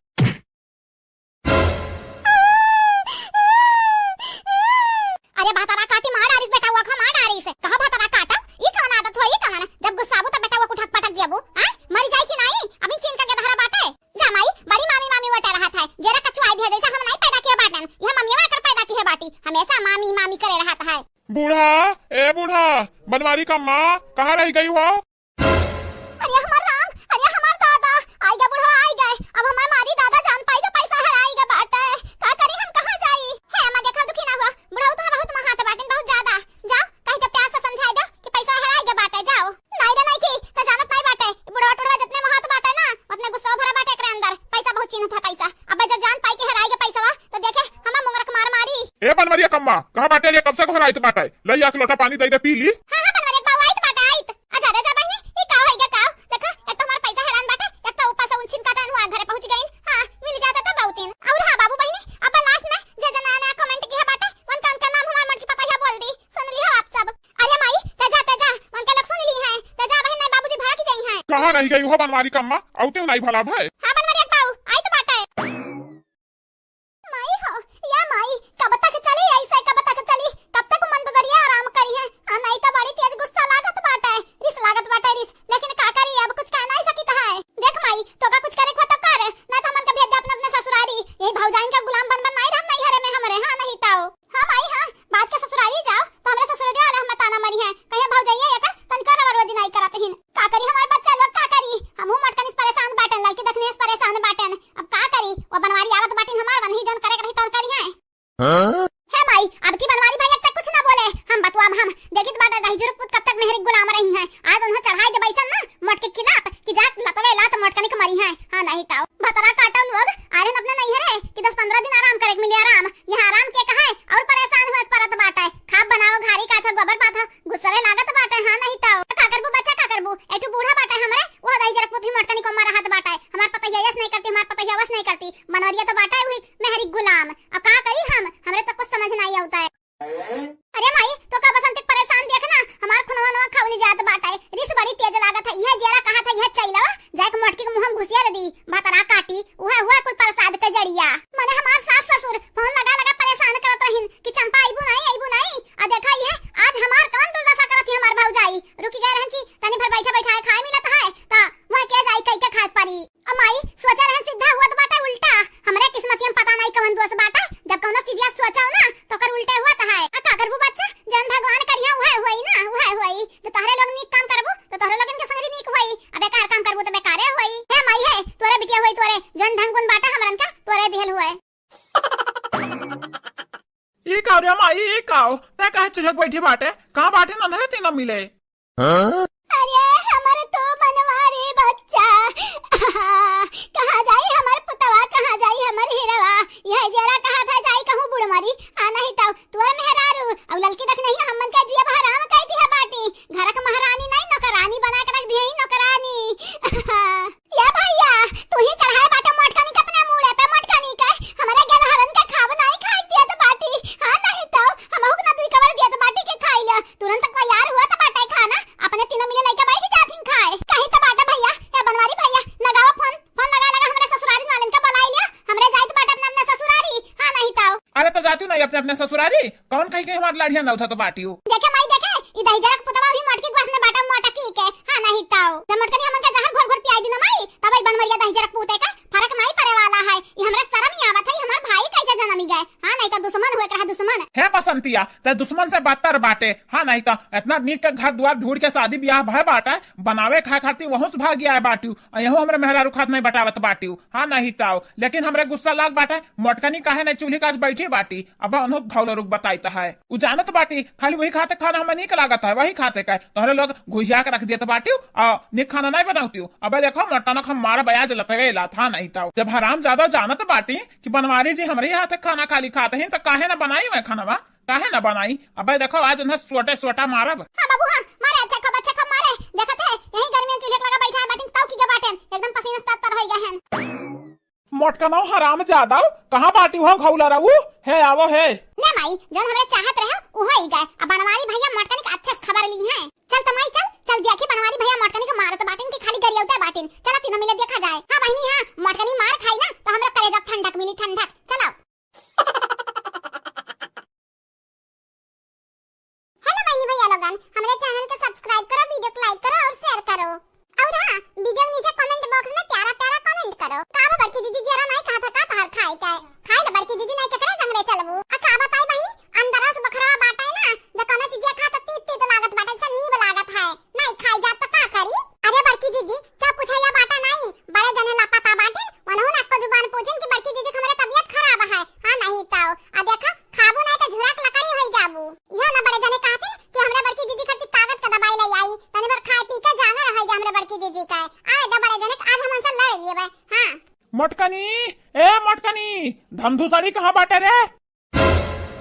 अरे भतरा काटी मार डारिस बेटा, वो खा मार डारिस। कहा भतरा काटा? ई कवन आदत होई, ई कवन? जब गुस्साबू त बेटा वो कुठक पटक दियाबू, हाँ? मर जाई कि नाही? अभी चीन का के धरा बाटे। जा माई, बड़ी मामी मामी वटे रहत है। जेरा कचुआई दिया जैसे हम नाही पैदा किए बाटन। यह मम्मी आकर पैदा किए बाटी। हमेशा मामी मामी करे रहत है। बूढ़ा, ए बूढ़ा, बनवारी का माँ, कहाँ रह गई हो? अरे हमार राम, अरे हमार दादा, आई गे बुढ़वा, आई गे। अब हमार मारी दादा जान पाई जो पैसा हेराई गे बाटे। का करी हम, कहाँ जाई? हे अम्मा, देखा दुखी ना हुआ। बुढ़ऊ तो बहुत महात बाटिन, बहुत ज्यादा। जाओ, कहीं के प्यार से समझाई दो कि पैसा हेराई गे बाटे, जाओ। नहीं रे नहीं की, तो जानत नहीं बाटे। बुढ़वा टुढ़वा जितने महात बाटे ना, उतने गुस्सा भरा बाटे एकरे अंदर। पैसा बहुत चिन्हत है पैसा। अब जब जान पाई कि हेराई गे पैसा, तो देखे हमार मुंगरक मार मारी। ए बनवरिया कम्मा, कहाँ बाटे रे? कब से गोहराइत बाटे। लई आके लोटा पानी दे दे, पी ली। हाँ, हाँ, बनवरिया बाबू, आइत बाटे, आइत। आजा रे, जा बहिनी, ई का होई गे का? देखा, एक तो हमार पैसा हेरान बाटे, एक तो ऊपर से उन छिन काटन हुआ, घरे पहुँच गइन। हाँ, मिल जाता तो बहुत दिन। और हाँ बाबू बहिनी, अब last में जे जे नया नया comment किहे बाटे, उनका, उनका नाम हमार मटकी पतैया बोल दी, सुन लिहो आप सब। अरे माई, ते जा, ते जा, उनका लोग सुन ली हैं, ते जा बहिन, नहीं बाबूजी भड़क जाई हैं। कहाँ रह गई हो बनवारी कम्मा, औते नहीं भला भय। हाँ बनवारी बाबू, आइत बाटे। माई हो, या माई, कब तक चली ऐसे, कब तक चली? कब तक मंददरिया आराम करिहैं? आ, नहीं तो बड़ी तेज गुस्सा लागत बाटे, रिस लागत बाटे, रिस। लेकिन का करी, अब कुछ कह नहीं सकित है। देख माई, तोका कुछ करे के हो तो कर, ना तो हमन के भेज दे अपने, अपने ससुरारी। यही भौजाइन का गुलाम बन बन नहीं रहब नैहरे में हमरे, हाँ नहीं ताऊ। हाँ माई, हाँ, बात के ससुरारी जाओ, तो हमरे ससुरारी वाले हम ताना मरिहैं। कहिहैं भौजाइया एकर तनिको रवा रोजी नहीं करत हिन। का करी हमार बच्चा लोग, का करी? हमहू मोटकनिस परेशान बाटन, लड़की देखने से परेशान बाटन। अब का करी? वो बनवारी आवत बाटिन हमार, वनही जौन करे के रही तौन करिहैं। हाँ? हे माई, अब की बनवारी भैया तक कुछ ना बोले। हम बतुआ हम, देखित बाटा दही जुरुक पूत कब तक मेहरी गुलाम रही हैं। आज उन्हें चढ़ाई दे बैसन ना मोटकी खिलाफ कि जा लतवे लात मोटकनी के मरिहैं। हाँ नहीं ताऊ। भतरा काटो लोग, आर्यन अपने नैहरे कि दस पन्द्रह दिन आराम करे के मिले आराम। यहाँ आराम के कहे और परेशान हुए के परत बाटे। खाब बनाओ घारी काछो गोबर पाथो, गुस्सवे लागत बाटे, हाँ नहीं तो। का करबू बच्चा, का करबू? एठू बूढ़ा बाटे हमरे, वो दही जरा पुथी मोटकनी को मारा हाथ बाटे। हमार पतैया यस नहीं करती, हमार पतैया वस नहीं करती। मनोरिया तो बाटे हुई मेहरी गुलाम। अब का करी हम? हमरे तो कुछ समझ नहीं आवता है। अरे माई, तो का बसंती परेशान देख ना, हमार खुनवा नवा खौली जात बाटे। रिस बड़ी तेज लागत है, यह जेरा कहा था, यह चैलवा, जाके मोटकी के मुंह में घुसिया दे दी, भतरा काटी, उहे हुआ कुल प्रसाद के जड़िया। मने हमार सास ससुर फोन लगा लगा परेशान करत रहिन कि चंपा अइबू नहीं, अइबू नहीं। का रे माई, ई का हो? तै काहे चुहक बैठी बाटे? कहाँ बाटे नन्हरे तीनों मिले? हाँ? अरे हमर तो बनवारी बच्चा, कहाँ जाई हमर पुतवा, कहाँ जाई हमर हीरवा? यह जरा कहा था जाई कहूँ बुढ़ मरी, आ नहीं तो तोर मेहरारू, अब ललकी देख नहीं हमन के जिया हराम कई दिया बाटी, घर क महारानी नहीं नौकरानी बना के रख दिया, नौकरानी। या भैया, तू ही चढ़ाए बाटे मोटकनी के अपने मूड़े पे, मोटकनी के, हमरे गेदहरन के खाब नाई खाए दियत बाटी। हाँ, नहीं तो हमहू के ना दुई कवर दियत बाटी के खाई ले। तुरंत तैयार हुआ तो बाटे खाना, अपने तीनों मिले लइके बैठ जाथिन खाए। कहीं तो बाटे भैया, ए बनवारी भैया, लगावा फोन, फोन लगा, लगा हमरे ससुरारी वालन के बुलाई लिया, हमरे जाइत बाटे अपने, अपने ससुरारी। हाँ, नहीं तो। अरे तो जातू नहीं अपने, अपने ससुरारी, कौन कहीं के हमार लाड़िया नौथा तो बाटियो। देखे माई देखे, ई दहिजरक पुतवा भी मोटकी के बस में बाटा मोटकी के। हाँ, नहीं ताऊ। जब मोटकनी हमन के जहर घोर घोर पियाई दी ना माई, तब ई बनवरिया दहिजरक पूते का फर्क नहीं पड़े वाला है। ई हमरा शर्म ही आवत है, ई हमार भाई कैसे जन्म ही गए। हाँ, नहीं तो दुश्मन हुए के रहा दुश्मन। हे बसंतिया, ते दुश्मन से बदतर बाटे। हाँ, नहीं तो इतना नीक के घर द्वार ढूंढ के शादी ब्याह भय बाटे, बनावे खाए खातिर वहूं से भाग आए बाटू। आ यहू हमरे मेहरारू खात नहीं बटावत बाटू। हाँ, नहीं ताऊ। लेकिन हमरे गुस्सा लाग बाटे, मोटकनी काहे नहीं चूल्ही काज बैठी बाटी। अब अनहु घौलरुक बताइत है। उ जानत बाटी, खाली वही खाते खाना हमें नीक लागत है, वही खाते का। तोहरे लोग घुसिया के रख देत बाटियो, आ नीक खाना नहीं बनावतियो। अबे देखो, मटनक हम मार बयाज लतवे लात, हाँ नहीं ताऊ। जब हराम ज्यादा जानत बाटी कि बनवारी जी हमरे हाथे खाना खाली खाते हैं, तो काहे ना बनाई मैं खाना, काहे ना बनाई? अबे देखो, आज उन्हें सोटे सोटा मारब। हाँ बाबू, हाँ, मारे, अच्छा खूब, अच्छा खूब मारे। देखत है, यही गर्मी में चूल्हे लगा बैठा है, बाटिन ताऊ की के बाटेन, एकदम पसीना तर तर होई गए हैं। मोटकनौ हराम जादा, कहाँ बाटी हो घौला रहू? हे आवो हे। ले माई, जौन हमरे चाहत रहे, उहो ही गए। अब बनवारी भैया मोटकनी के अच्छे से खबर ली हैं। चल त माई चल, चल देखी बनवारी भैया मोटकनी के मारत बाटिन कि खाली गरियौते बाटिन। चला तीनों मिले देखा जाए। हाँ बहिनी हाँ, मोटकनी मार खाई ना तो हमरा कलेजा ठंडक मिली ठंडक। चलो। हेलो बहिनी भैया लोगन, हमरे चैनल के सब्सक्राइब करो, वीडियो को लाइक करो और शेयर करो। और हाँ, वीडियो के नीचे कमेंट बॉक्स में प्यारा प्यारा कमेंट करो। का बा बड़की दीदी, जरा नहीं कहा था का तोहार खाए के? खाए ले बड़की दीदी, नहीं केकरे जंगले चलबू? आ का बताई बहिनी, अंदरा से बखरवा बाटे ना, जो कौनो चीजिया खा तो तीत तीत लागत बाटे, से नीब लागत है, नहीं खाई जात तो का करी? अरे बड़की दीदी, क्या पूछा या बाटा नहीं, बड़े जने लापता बाटिन, उन्होंने आपको जुबान पूछिन कि बड़की दीदी के हमरे तबीयत खराब है। हाँ नहीं तो, आ देखा, खाबू नहीं तो झुरक लकड़ी होई जाबू। इहो ना बड़े जने कहतिन कि हमरे बड़की दीदी खातिर ताकत का दवाई ले आई, तनी भर खाए पी के जांगर रह जा हमरे बड़की दीदी का। आवे दे बड़े जने, आज हम उनसे लड़ लिए बे। हाँ। मोटकनी, ए मोटकनी, धमधुसड़ी कहाँ बाटे रे?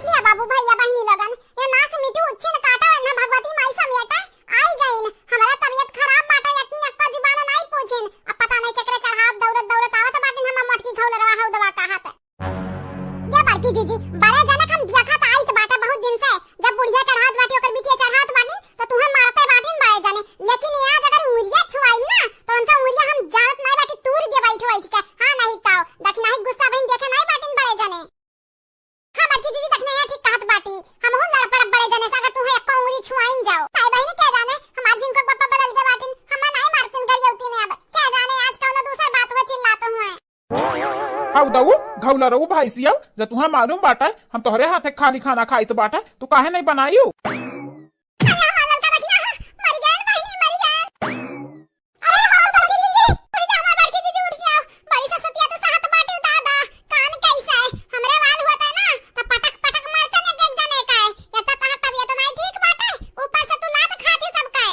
ये बाबू भैया बहिनी लोगन, ये नास मिटू उच्छिन काटा ना भगवती माई समेटा आई गईन। हमारा तबीयत खराब बाटे, इतनी अक्का जुबान नहीं पूछिन। अब पता नहीं केकरे चढ़ाव दौड़त दौड़त आवत बाटिन, हम मोटकी घौलरवा हौ दवा कहा थे। ये बड़की जीजी, बड़े जनक हम देखत आइत बाटे बहुत दिन से, जब बुढ़िया चढ़ावत बाटी, ओकर बिटिया चढ़ावत बाटी, तो तुहे मारते बाटिन बड़े जने। लेकिन ये आज अगर उंगलिया छुआई ना, तो उनका उंगलिया हम जानत नहीं बाटी, तूर दे बैठ बैठ के। हाँ, नहीं ताओ, दखिनाही गुस्सा बहिन देखे नहीं बाटिन बड़े जने। हाँ, बड़की जीजी, दखिनाही ठीक कहत बाटी, हम हूँ लड़ पड़ब बड़े जने से, अगर तुहे एको उंगली छुआइन जाओ। ताई बहिन क्या जाने, हमार जिनको पप्पा बदल के बाटिन, हमें नहीं मारतिन गरियौती ने अब। क्या जाने आज कौनो दूसर बात हुए चिल्लाते हुए। हाउ दऊ, घौला रहू भाई सियाऊ, जब तुहे मालूम बाटे, हम तोहरे हाथे खाली खाना खाइत बाटे, तू काहे नहीं बनायू? अरे हमार ललका देखी ना, मर गए बहिनी, मर गए। अरे हमार बड़की जीजी, उठ जा, हमार बड़की जीजी, उठ जाओ। बड़ी ससतिया तो सहत बाटे दादा, कान कैसे? हमरे वाल होता ना, तो पटक पटक मारते ने एक जने का। या तो तोहार तबीयत नहीं ठीक बाटे, ऊपर से तू लात खाती सबका।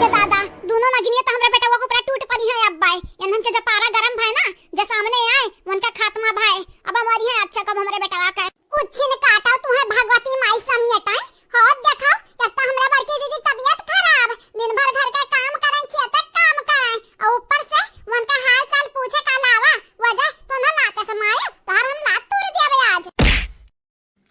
ये दादा, दोनों नगिनिया तो हमरे बेटवा के ऊपर टूट पड़ी है अब बाय। इन्हन के जब पारा गरम भय ना, जे सामने आए, उनका खात्मा भय। अब हमारी है अच्छा कब हमरे बेटवा का। उच्छिन काटा तुहे भगवती माई समियटाए। हो देखो, एक तो हमरे बड़की दीदी तबीयत खराब, दिन भर घर के काम करें, खेते काम करें, और ऊपर से उनका हाल चाल पूछे के अलावा वजह तो ना लाते से मारे, तोहर हम लात तोड़ दिया आज।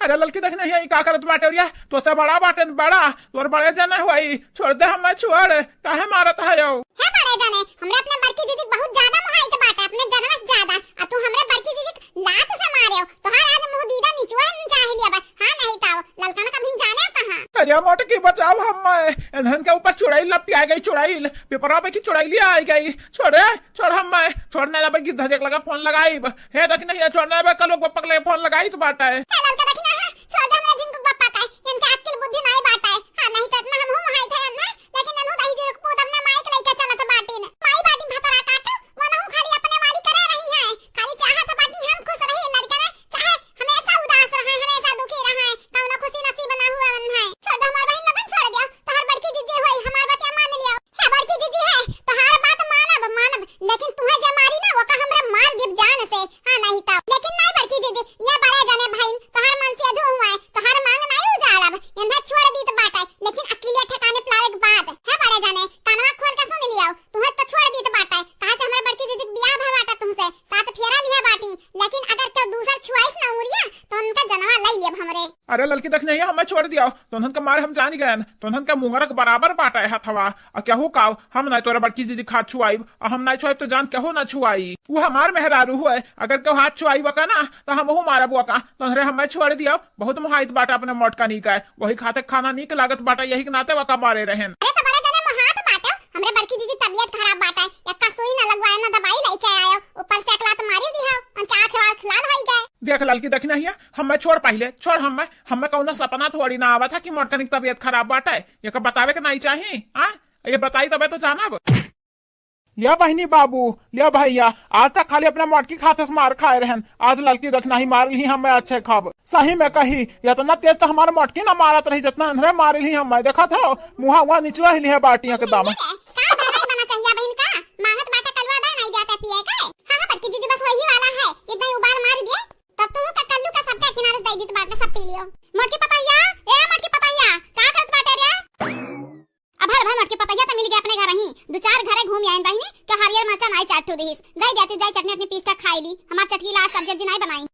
अरे ललकी, देख नहीं, ई का करत बाटे रे? तोसे बड़ा बाटे न बड़ा, तोर बड़े जने होई, छोड़ दे हमें, छोड़, काहे मारत है यो? हे बड़े जने, हमरे अपने बड़की दीदी बहुत ज्यादा मोहाइत बाटे, अपने जनवा से ज्यादा, आ तू हमरे बड़की दीदी के लात से मारे हो, तोहार आज मुंह दीदा निचुआ हम चाह लिया बा। हाँ नहीं ताओ, ललका ना कभी जाने कहाँ। अरे मोटकी बचाओ हमें, इन्हन के ऊपर चुड़ैल लपटिया गई, चुड़ैल, पेपरा पे की चुड़ैलिया आई गई, छोड़े। छोड़ हमें, छोड़ने लबे गिद्ध देख लगा फोन लगाइब। हे दखिना, हे छोड़ने लबे कल ओक पप्पा के लगे फोन लगाइत बाटे। हे ललका दखिना, हाँ, छोड़ दे हमरा जिनको पप्पा का, इनके अक्ल बुद्धि नाई बाटे। हाँ, नहीं तो इतना हम हूँ मोहाइत है ना, लेकिन ननू दही जुरुक पूत अपने माई के लइके चलत बाटिन। माई बाटिन भतरा काटू, वो नहू खाली अपने वाली करे रही है, खाली चाहत बाटिन हम खुश रही, लड़का ना चाहे हमेशा उदास लेकिन नाई बड़की जीजी, ये बड़े जने भइन, तोहार मन से अधू हुआ है, तोहार मांग नाई उजाड़ब, एन्है छोड़ दीत बाटे, लेकिन अकिलिया ठिकाने पे लावे के बाद। हे बड़े जने, कानवा खोल के सुन लियो, तुहैं तो छोड़ दीत बाटे, काहे से हमरे बड़की जीजी के बियाह भवा बाटे तुहसे, सात फेरा लिहे बाटी, लेकिन अगर केहू दूसर छुआइस ना उंगरिया, तो उनका जनवा लई लेब हमरे। अरे ललकी दखिनहिया, हमें छोड़ दियो, तोहन के मारे हम जानी गयन, तोहन के मुंगरक बराबर बाटे हथवा, आ केहू काव, हम नाई तोरे बड़की जीजी के हाथ छुआइब, आ हम नाई छुआइब तो जान केहू ना छुआई। उ हमार मेहरारू हुए, अगर केहू हाथ छुआई वका ना, तो हमहू मारब वका। तोहरे हमें छोड़ दियो, बहुत मोहाइत बाटे अपने मोटकनी का, वही खाते खाना नीक लागत बाटे, यही के नाते वका मारे रहेन। अरे तो बड़े जने मोहात बाटे, हमरे बड़की जीजी तबियत खराब बाटे, एक्का सुई ना लगवाए ना दवाई लइके आयो, ऊपर से एक लात मारी दिहो, उनके आँख वाँख लाल होई गए। देख ललकी दखिनहिया, हमें छोड़ पहिले, छोड़ हमें, हमें कौनो सपना थोड़ी ना आवत है कि मोटकनी के तबियत खराब बाटे, ये का बतावे के नाई चाही, हाँ? ये बताई तबे तो जानब। लिया बहिनी बाबू, लिया भैया, आज तक खाली अपने मोटकी खाते से मार खाए रहन, आज ललकी दखिनही मार लिही हमें अच्छे खाब। सही में कही, इतना तेज तो हमार मोटकी ना मारत रही, जितना इन्हरे मार लिही हमें। देखत हो, मुहा उहा निचवा ही लिहे बाटी एकदम। का धराई बना चाहिए बहिन का? मांगत बाटा कलवा दे, नहीं जाते पिए के। हाँ, हाँ, बड़की दीदी बस वही वाला है, इतना ही उबाल मार दिए, तब तुम का कल्लू का सबका किनारे दे दीत बाटे, सब पी लियो। मोटकी पतहिया, ए मोटकी पतहिया, का करत बाटे रे? अब हल भाई मोटकी पतहिया तो मिल गया अपने घर ही, दो चार घरे घूम आयन बहिनी, तो हरियर मरचा नाई चाटू दिहिस, दे देती जाई चटनी अपनी पीस का खाई ली, हमार चटकीला आज सब्जी उब्जी नाई बनाई।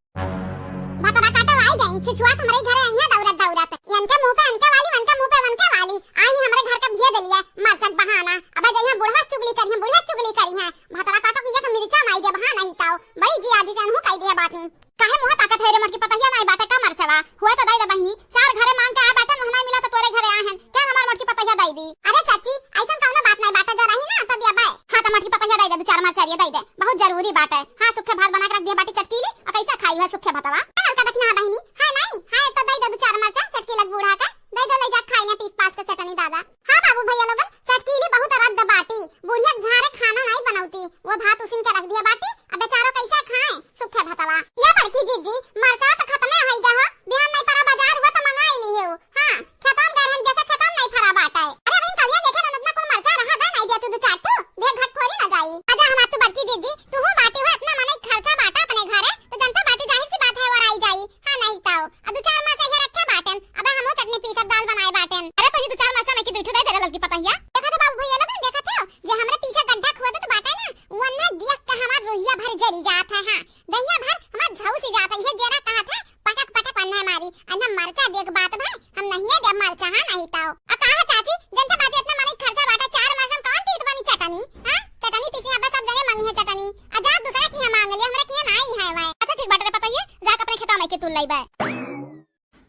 भतरा काटो आई गई, छिछुआ तुम्हारे घरे आई है दौड़त दौड़त, इनके मुंह पे इनके वाली, उनके मुंह पे उनके वाली, आई ही हमरे घर का भिये दलिया, मरचा के बहाना। अब जइया बुढ़वा चुगली करिहे, बुढ़िया चुगली करिहे, भतरा काटो पिए तो मिर्चा नाई देब, हाँ नहीं ताओ, बड़ी जी आजी जानहू कह दिया बाटी। काहे मुंह ताकत है रे मोटकी पतहिया, नाई बाटे का मरचवा? हुए तो दे दे बहिनी, चार घरे मांग के आ बाटे, मुंह नाई मिला तो तोरे घरे आ हैं, क्या हमार मोटकी पतहिया दे दी? अरे चाची, ऐसन कौनो बात नाई बाटे, जो रही ना तो दिया बे। हाँ तो मोटकी पतहिया दे दे, दो चार मरचरिया दे दे, बहुत जरूरी बाटे। हाँ, सुखे भात बना के रख दिया बाटी चटकीली, और कैसे खाई है सुखे भतवा? ए ललका दखिनहा बहिनी, है नाई? हाँ, तो दे दे दो चार मरचा चटकीला बूढ़ा का, दे दे ले जा खाई ले पीस पास के चटनी दादा। हाँ बाबू भैया लोगन, चटकीली बहुत रद्द बाटी, बुढ़िया के झारे खाना नाई बनौती, वो भात उसिन के रख दिया बाटी, अब बेचारो कैसे खाए सुखे भतवा। या बड़की जीजी, मरचा तो खत्मे होई गया हो, बिहान नाई परा बाजार हुआ तो मंगाई ली हो। हाँ, खेतम गए रहन देखे, खेतम नाई फरा बाटे। अरे अबहिन कलिया देखे रहन, इतना कुल मरचा रहा दे नाई दिया तू दो चार ठो, देख घट थोड़ी ना जाई। अच्छा हमार तू बड़की जीजी, तू हूँ बाटी हो, इतना मनई खर्चा बाटा अपने घरे, तो जनता बाटी जाहिर सी बात है वराई जाई। हाँ नहीं ताओ, अब दो चार मरचा ये रखे बाटेन, अब हमहू चटनी पीसब, दाल बनाए बाटेन। अरे तो ये दो चार मरचा में की दो ठो दे दे रे ललकी पतहिया। देखा था बाबू भैया लोगन, देखा था जे हमरे पीछे गड्ढा खोदत बाटे ना, वन्ने देख के हमार रोहिया भर जरी जात है। हाँ, दहिया भर हमार झौसी जात है, ये जेरा कहा था पटक पटक अन्ना मारी, अन्ना मरचा देख बात भाई, हम नहीं दे मरचा, हाँ नहीं ताओ। आ कहा चाची, जनता बाटी इतना मनई खर्चा बाटा, चार मरचा में कौन तीत बनी चटनी? हाँ, चटनी पीसी अब सब जने मांगी है चटनी, आ जा दूसरा की है मांग लिया, हमरा की है नाई है भाई। अच्छा ठीक बाटे रे पतहिया, जाके अपने खेतवा में के तू लइबे।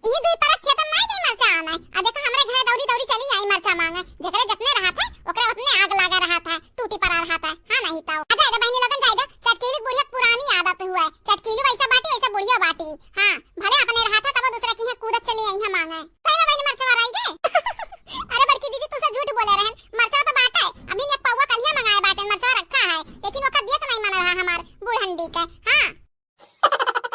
ई दुई परत खेतन नाई गई मरचा आना। आ देखा हमरे घरे दौड़ी दौड़ी चली आई मरचा मांगे। जेकरे जतने रहत है, ओकरे ओतने आग लागा रहत है, टूटी परा रहत है। हाँ नहीं ताओ। अच्छा, ए दे बहिनी लोगन जाए दे, चटकीली बुढ़िया पुरानी आदत हुआ है। चटकीली वैसा बाटी, वैसा बुढ़िया बाटी। हाँ, भले अपने रहत है, तब दूसरे की है कूदत चली आई है मांगे। सही में बहिनी मरचा आई गए? अरे बड़की दीदी, तुझसे झूठ बोले रहन, मरचा तो बाटे। अभी ने पौवा कलिया मंगाए बाटे, मरचा रखा है, लेकिन ओका दिए तो नहीं मन रहा हमार बूढ़न डी के। हाँ।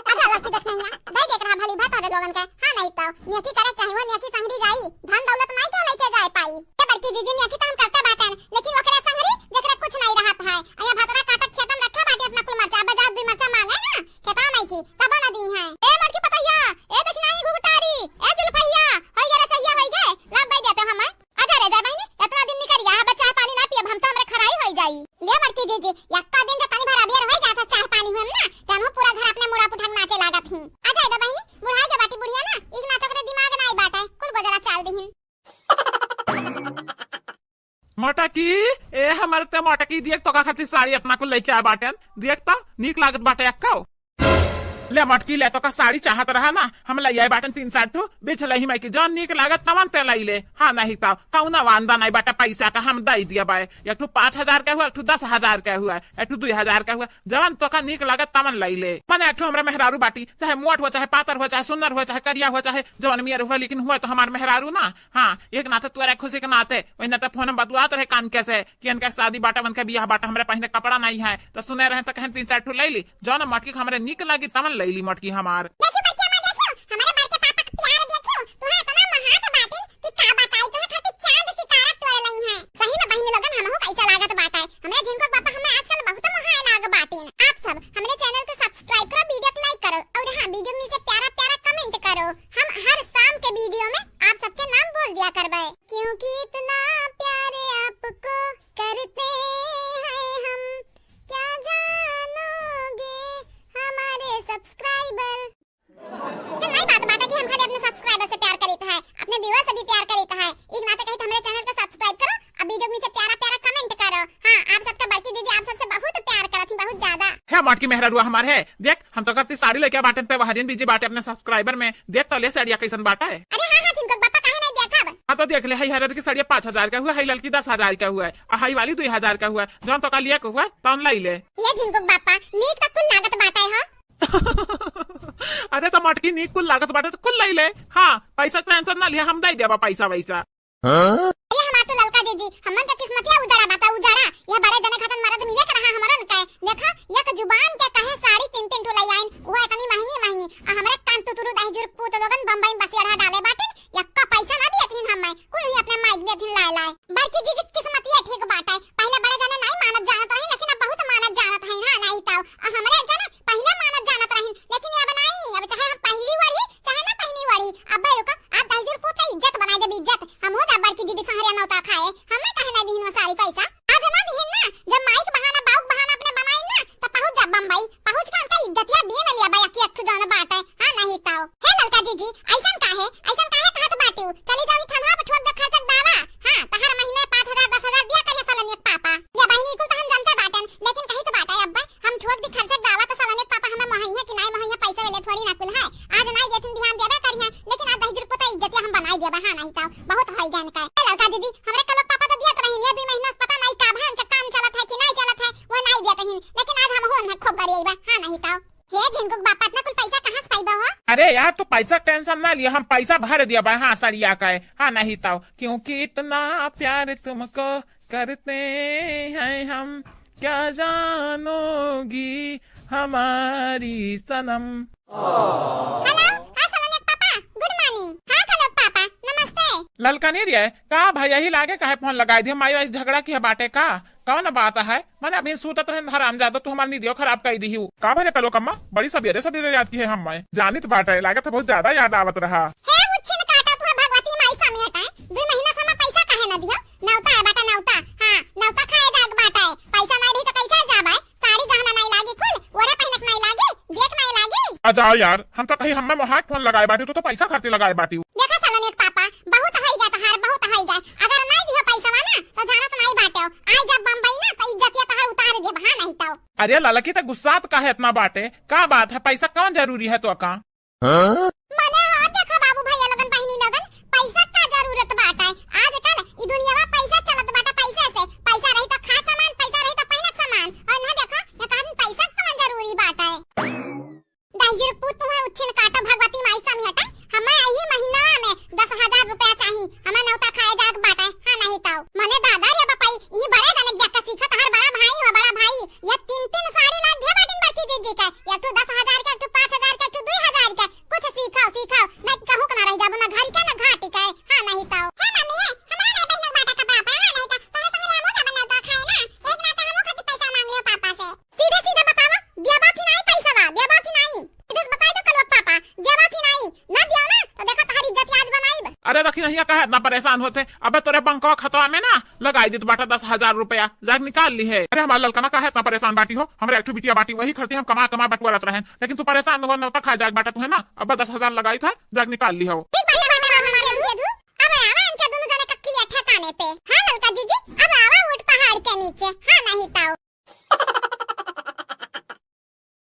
अच्छा लस्सी देख नहीं है, दे देख रहा भली भात तोरे लोगन के। हाँ नहीं तो नेकी करे चाहे वो नेकी संगरी जाई, धन दौलत नहीं क्यों लेके जाए पाई। ये बड़की जीजी नेकी तो हम करते बाटन, लेकिन ओकरे संगरी जेकरे कुछ नहीं रहत है। अया भतरा काटत खेतम रखा बाटी अपना कुल मरचा, अब जात दुई मरचा मांगे ना, खेता नहीं की, तब न दी है। ए मोटकी पतहिया, ए दखिनाई घुघटारी, ए जुल्फहिया, होई गे रे चहिया होई गे, लाग दे देते हम। अच्छा रे जा बहिनी, इतना दिन निकरिया है, बस चाय पानी ना पियब हम तो हमरे खराई होई जाई। ले बड़की जीजी, यक्का दिन जो तनी भर अबियर होई जात है चाय पानी हुए ना, तनहु पूरा घर अपने मुड़ा पुठंग नाचे लागत ही। अच्छा ए दे बहिनी, बुढ़ाई के बाटी बुढ़िया ना, इक ना तो ओकरे दिमाग ना आई बाटे, कुल गोजरा चाल दिहिन। मोटकी, ए हमर ते मोटकी, देख तोका खातिर साड़ी इतना कुल लेके आए बाटेन, देख तो नीक लागत बाटे यक्का। ले मटकी ले, तोका साड़ी चाहत रहा ना, हम लई आए बाटन तीन चार ठो, बिछ लही माई की, जौन नीक लागत तवन ते लई ले। हाँ, नहीं तो कौनो वांदा नहीं बाटे, पैसा का हम दई दिया बाए। एक ठो पाँच हजार का हुआ, एक ठो दस हजार का हुआ, एक ठो दुई हजार का हुआ, जवन तोका नीक लागत तवन लई ले। मने एक ठो हमरा मेहरारू बाटी, चाहे मोट हो, चाहे पातर हो, चाहे सुन्नर हो, चाहे करिया हो, चाहे जवन मियर हो, लेकिन हुआ तो हमार मेहरारू ना। हाँ, एक नाते तोरा खुशी के नाते, वही नाते फोन में बतुआत रहे कान के से, कि इनका शादी बाटा, उनका बियाह बाटा, हमरे पहिने कपड़ा नहीं है, तो सुने रहे तो कहें तीन चार ठो लई ली, जौन मटकी के हमरे नीक लागी तवन लई ली मटकी हमार। देखियो बड़की अम्मा, देखियो, हमारे बड़के पापा के प्यार देखियो, तुहां इतना महात बाटिन कि का बताई, तुहां खातिर चांद सितारा तोड़ लई हैं। सही में बहिनी लोगन, हमहू कैसा लागत बाटे, हमरे झिनको पापा हमें आजकल बहुत मोहाए लाग बाटिन। आप सब हमरे चैनल के सब्सक्राइब करो, वीडियो को लाइक मेहररुआ हमार है, देख, हम तो करती साड़ी लेके बाटेन, ते वहरिन busy बाटे अपने subscriber में। देख तो ले साड़िया कैसन बाटे। अरे हाँ, हाँ, झिनकुक बापा, काहे नहीं देखब? हाँ, तो देख ले, हई हरर की साड़िया पाँच हजार का हुआ, हई ललकी दस हजार का हुआ, आ हई वाली दुई हजार का हुआ। जौन तो का लिए के हुआ, तौन लाई ले। ये झिनकुक बापा, नीक तो कुल लागत बाटे हो। अरे तो मटकी, नीक कुल लागत बाटे तो कुल लाई ले। हाँ, पैसा के tension ना लिया, हम दे देबा पैसा वैसा। हाँ? अरे हमार तो ललका जीजी, हमन के किस्मतिया उजड़ा बा त उजड़ा। यह बड़े जने खातन मरद मिले के रहा हमरन के। देखा, एक जुबान के कहे साड़ी तीन तीन ठो लई आइन, वो इतनी महंगी महंगी। आ हमरे कान तुतुरु दहिजुर पूत लोगन बम्बई में बसिया डाले बाटिन, यक्का पैसा ना दियथिन हमें, कुल ही अपने माइक देथिन लाए लाए। बड़की जीजी के किस्मतिया ठीक बाटे, पहले बड़े जने नहीं मानत जानत रही, लेकिन अब बहुत मानत जानत है ना, नहीं ताऊ। आ हमरे जने पहिले मानत जानत रहिन, लेकिन अब नाई, अब चाहे हम पहिली वढ़ी, चाहे ना पहिली वढ़ी। अब्बे रुका, आज दहिजुर पूत के इज्जत बनाई देब, इज्जत। हमहू जाब बड़की दीदी संहरिया नौता खाए। हमें काहे ना दिहिन वो साड़ी पैसा? आज ना दिहिन ना, जब माई के बहाना, बाऊ के बहाना अपने बनाइन ना, त पहुँच जाब बम्बई। पहुँच के उनका इज्जतिया बीन लिया बा, अक्की अक्ठू जौन बाटे। हाँ, नहीं ताओ। हे ललका जीजी, ऐसन काहे, ऐसन काहे कहत बाटिउ? चली जाओ थनवा पर ठोक दे खर्चक दावा। हाँ, तहर महीने पाँच हजार, दस हजार दिया करिया सलनिया के पापा। या बहिनी, कुल त हम जानते बाटन, लेकिन कही तो बाटे अब्बे, हम ठोक दी खर्चक दावा तो सलनिया के पापा हमें मोहइया कि नाई मोहइया, पैसा ले ले थोड़ी ना कुल है। आज नाई देथिन, बिहान देबे करिहे, लेकिन आज दहिजुर पूत के इज्जतिया हम बनाई देबे। हाँ, नहीं ताओ, बहुत होई गन का। ए ललका दीदी, हमरे कलोक पापा तो दियत रहिन, ये दुई महीना से पता नाई का भा इनका काम चलत है कि नाई चलत है, वो नाई दियत रहिन, लेकिन आज हमहू उन्हें खूब गरियइबे। हाँ, नहीं ताओ। हे झिनकुक बापा, इतना कुल पैसा कहाँ से पाइबा हो? अरे यार, तू पैसा के tension ना लिया, हम पैसा भर दिया बा, हाँ, सड़िया का है, हाँ, नहीं ताओ, क्योंकि इतना प्यार तुमको करते हैं हम, क्या जानोगी हमारी सनम। हेलो, हाँ सलोनिया के पापा, गुड मॉर्निंग। हाँ कलोक पापा, नमस्ते। ललकनी रे, का भाई यही लागे काहे फोन लगाई दिया? माई वाई से झगड़ा किया बाटे का? कौन बात है? मने अभी सूतत रहे हरामजादा, तू हमार नींदियो खराब कर दी हूँ। का भरे कलोक अम्मा, बड़ी सबेरे सबेरे याद किहे हम्मे। जानित बाटे, लागत है बहुत ज्यादा याद आवत रहा। हे उच्छिन काटा, तू भगवती माई समेट है। दुई महीना से हमें पैसा काहे न दियो? नौता है बाटा नौता। हाँ, नौता खाए जाए के बाटा है। पैसा नहीं रही तो कैसे जाबे? साड़ी गहना नहीं लागी कुल, ओढ़े पहने के नहीं लागी, देख नहीं लागी। आ जाओ यार, हम तो कही हम्मे मोहाय फोन लगाए बाटी, तू तो पैसा खातिर लगाए बाटी। देखा सलोनिया के पापा, बहुत होई गया तहार, बहुत होई गया। अगर नहीं दियो पैसा ना, तो जानत नहीं बाटे। आज जब बम्बई ना, तो इज्जतिया तहार उतार देब, हाँ नहीं तो। अरे ललकी, त गुस्सात काहे इतना बाटे? का बात है? पैसा कौन जरूरी है तो का? हाँ? मने हाँ, देखा बाबू भैया लोगन, बहिनी लोगन, पैसा का जरूरत बाटे? आजकल ई दुनिया में पैसा चलत बाटे, पैसे से। पैसा रही तो खा सामान, पैसा रही तो पहने सामान। और ना देखा, ये कहन पैसा कौन जरूरी बाटे? दहिजुर पूत तुम्हें उच्छिन काटो, भगवती माई समेटे। हमें यही महीना में दस हजार रुपया चाही, हमें नौता खाए जाए के बाटे। हाँ नहीं तो। मने दादा रे बपाई, ई बड़े जने जाके सीखत, हर बड़ा भाई हो, बड़ा भाई। ये तीन तीन साड़ी लाग दे बाटिन बड़की दीदी के, एक ठो दस हजार के, एक ठो पाँच हजार के, एक ठो दुई हजार के। कुछ सीखो, सीखो, नहीं कहूँ के ना रह जाबो, ना घर के, ना घाटी के। हाँ नहीं तो। हे मम्मी, हे, हमरा नहीं पहने के बाटे कपड़ा, हाँ नहीं तो। तोहरे संगे हमहू जाबो नौता खाए ना, एक ना तो हमहू खातिर पैसा मांगी हो पापा से। सीधे सीधे बतावा, देबा कि नाई पैसवा, देबा कि नाई? सीधे से बताई दो कलवा के पापा, देबा कि नाई? ना दियो ना, तो देखा तोहरी इज्जत आज बनाइब। अरे रखी नहीं, काहे इतना परेशान होते? अबे तोरे बैंकवा खतवा में ना लगाई देत बाटा दस हजार रुपया, जाके निकाल ली है। अरे हमार ललकना, काहे इतना परेशान बाटी हो? हमरे एक ठो बिटिया बाटी, वही खर्चे हम कमा कमा बटोरत रहेन, लेकिन तू परेशान हो, नौता खाए जाए बाटा तू है ना, अब दस हजार लगाई था, जाके निकाल ली हो। ठीक बाटे, बाटे, बाटे, बाटे, बाटे, अब आवा इनके दोनों जने का किया ठिकाने पे।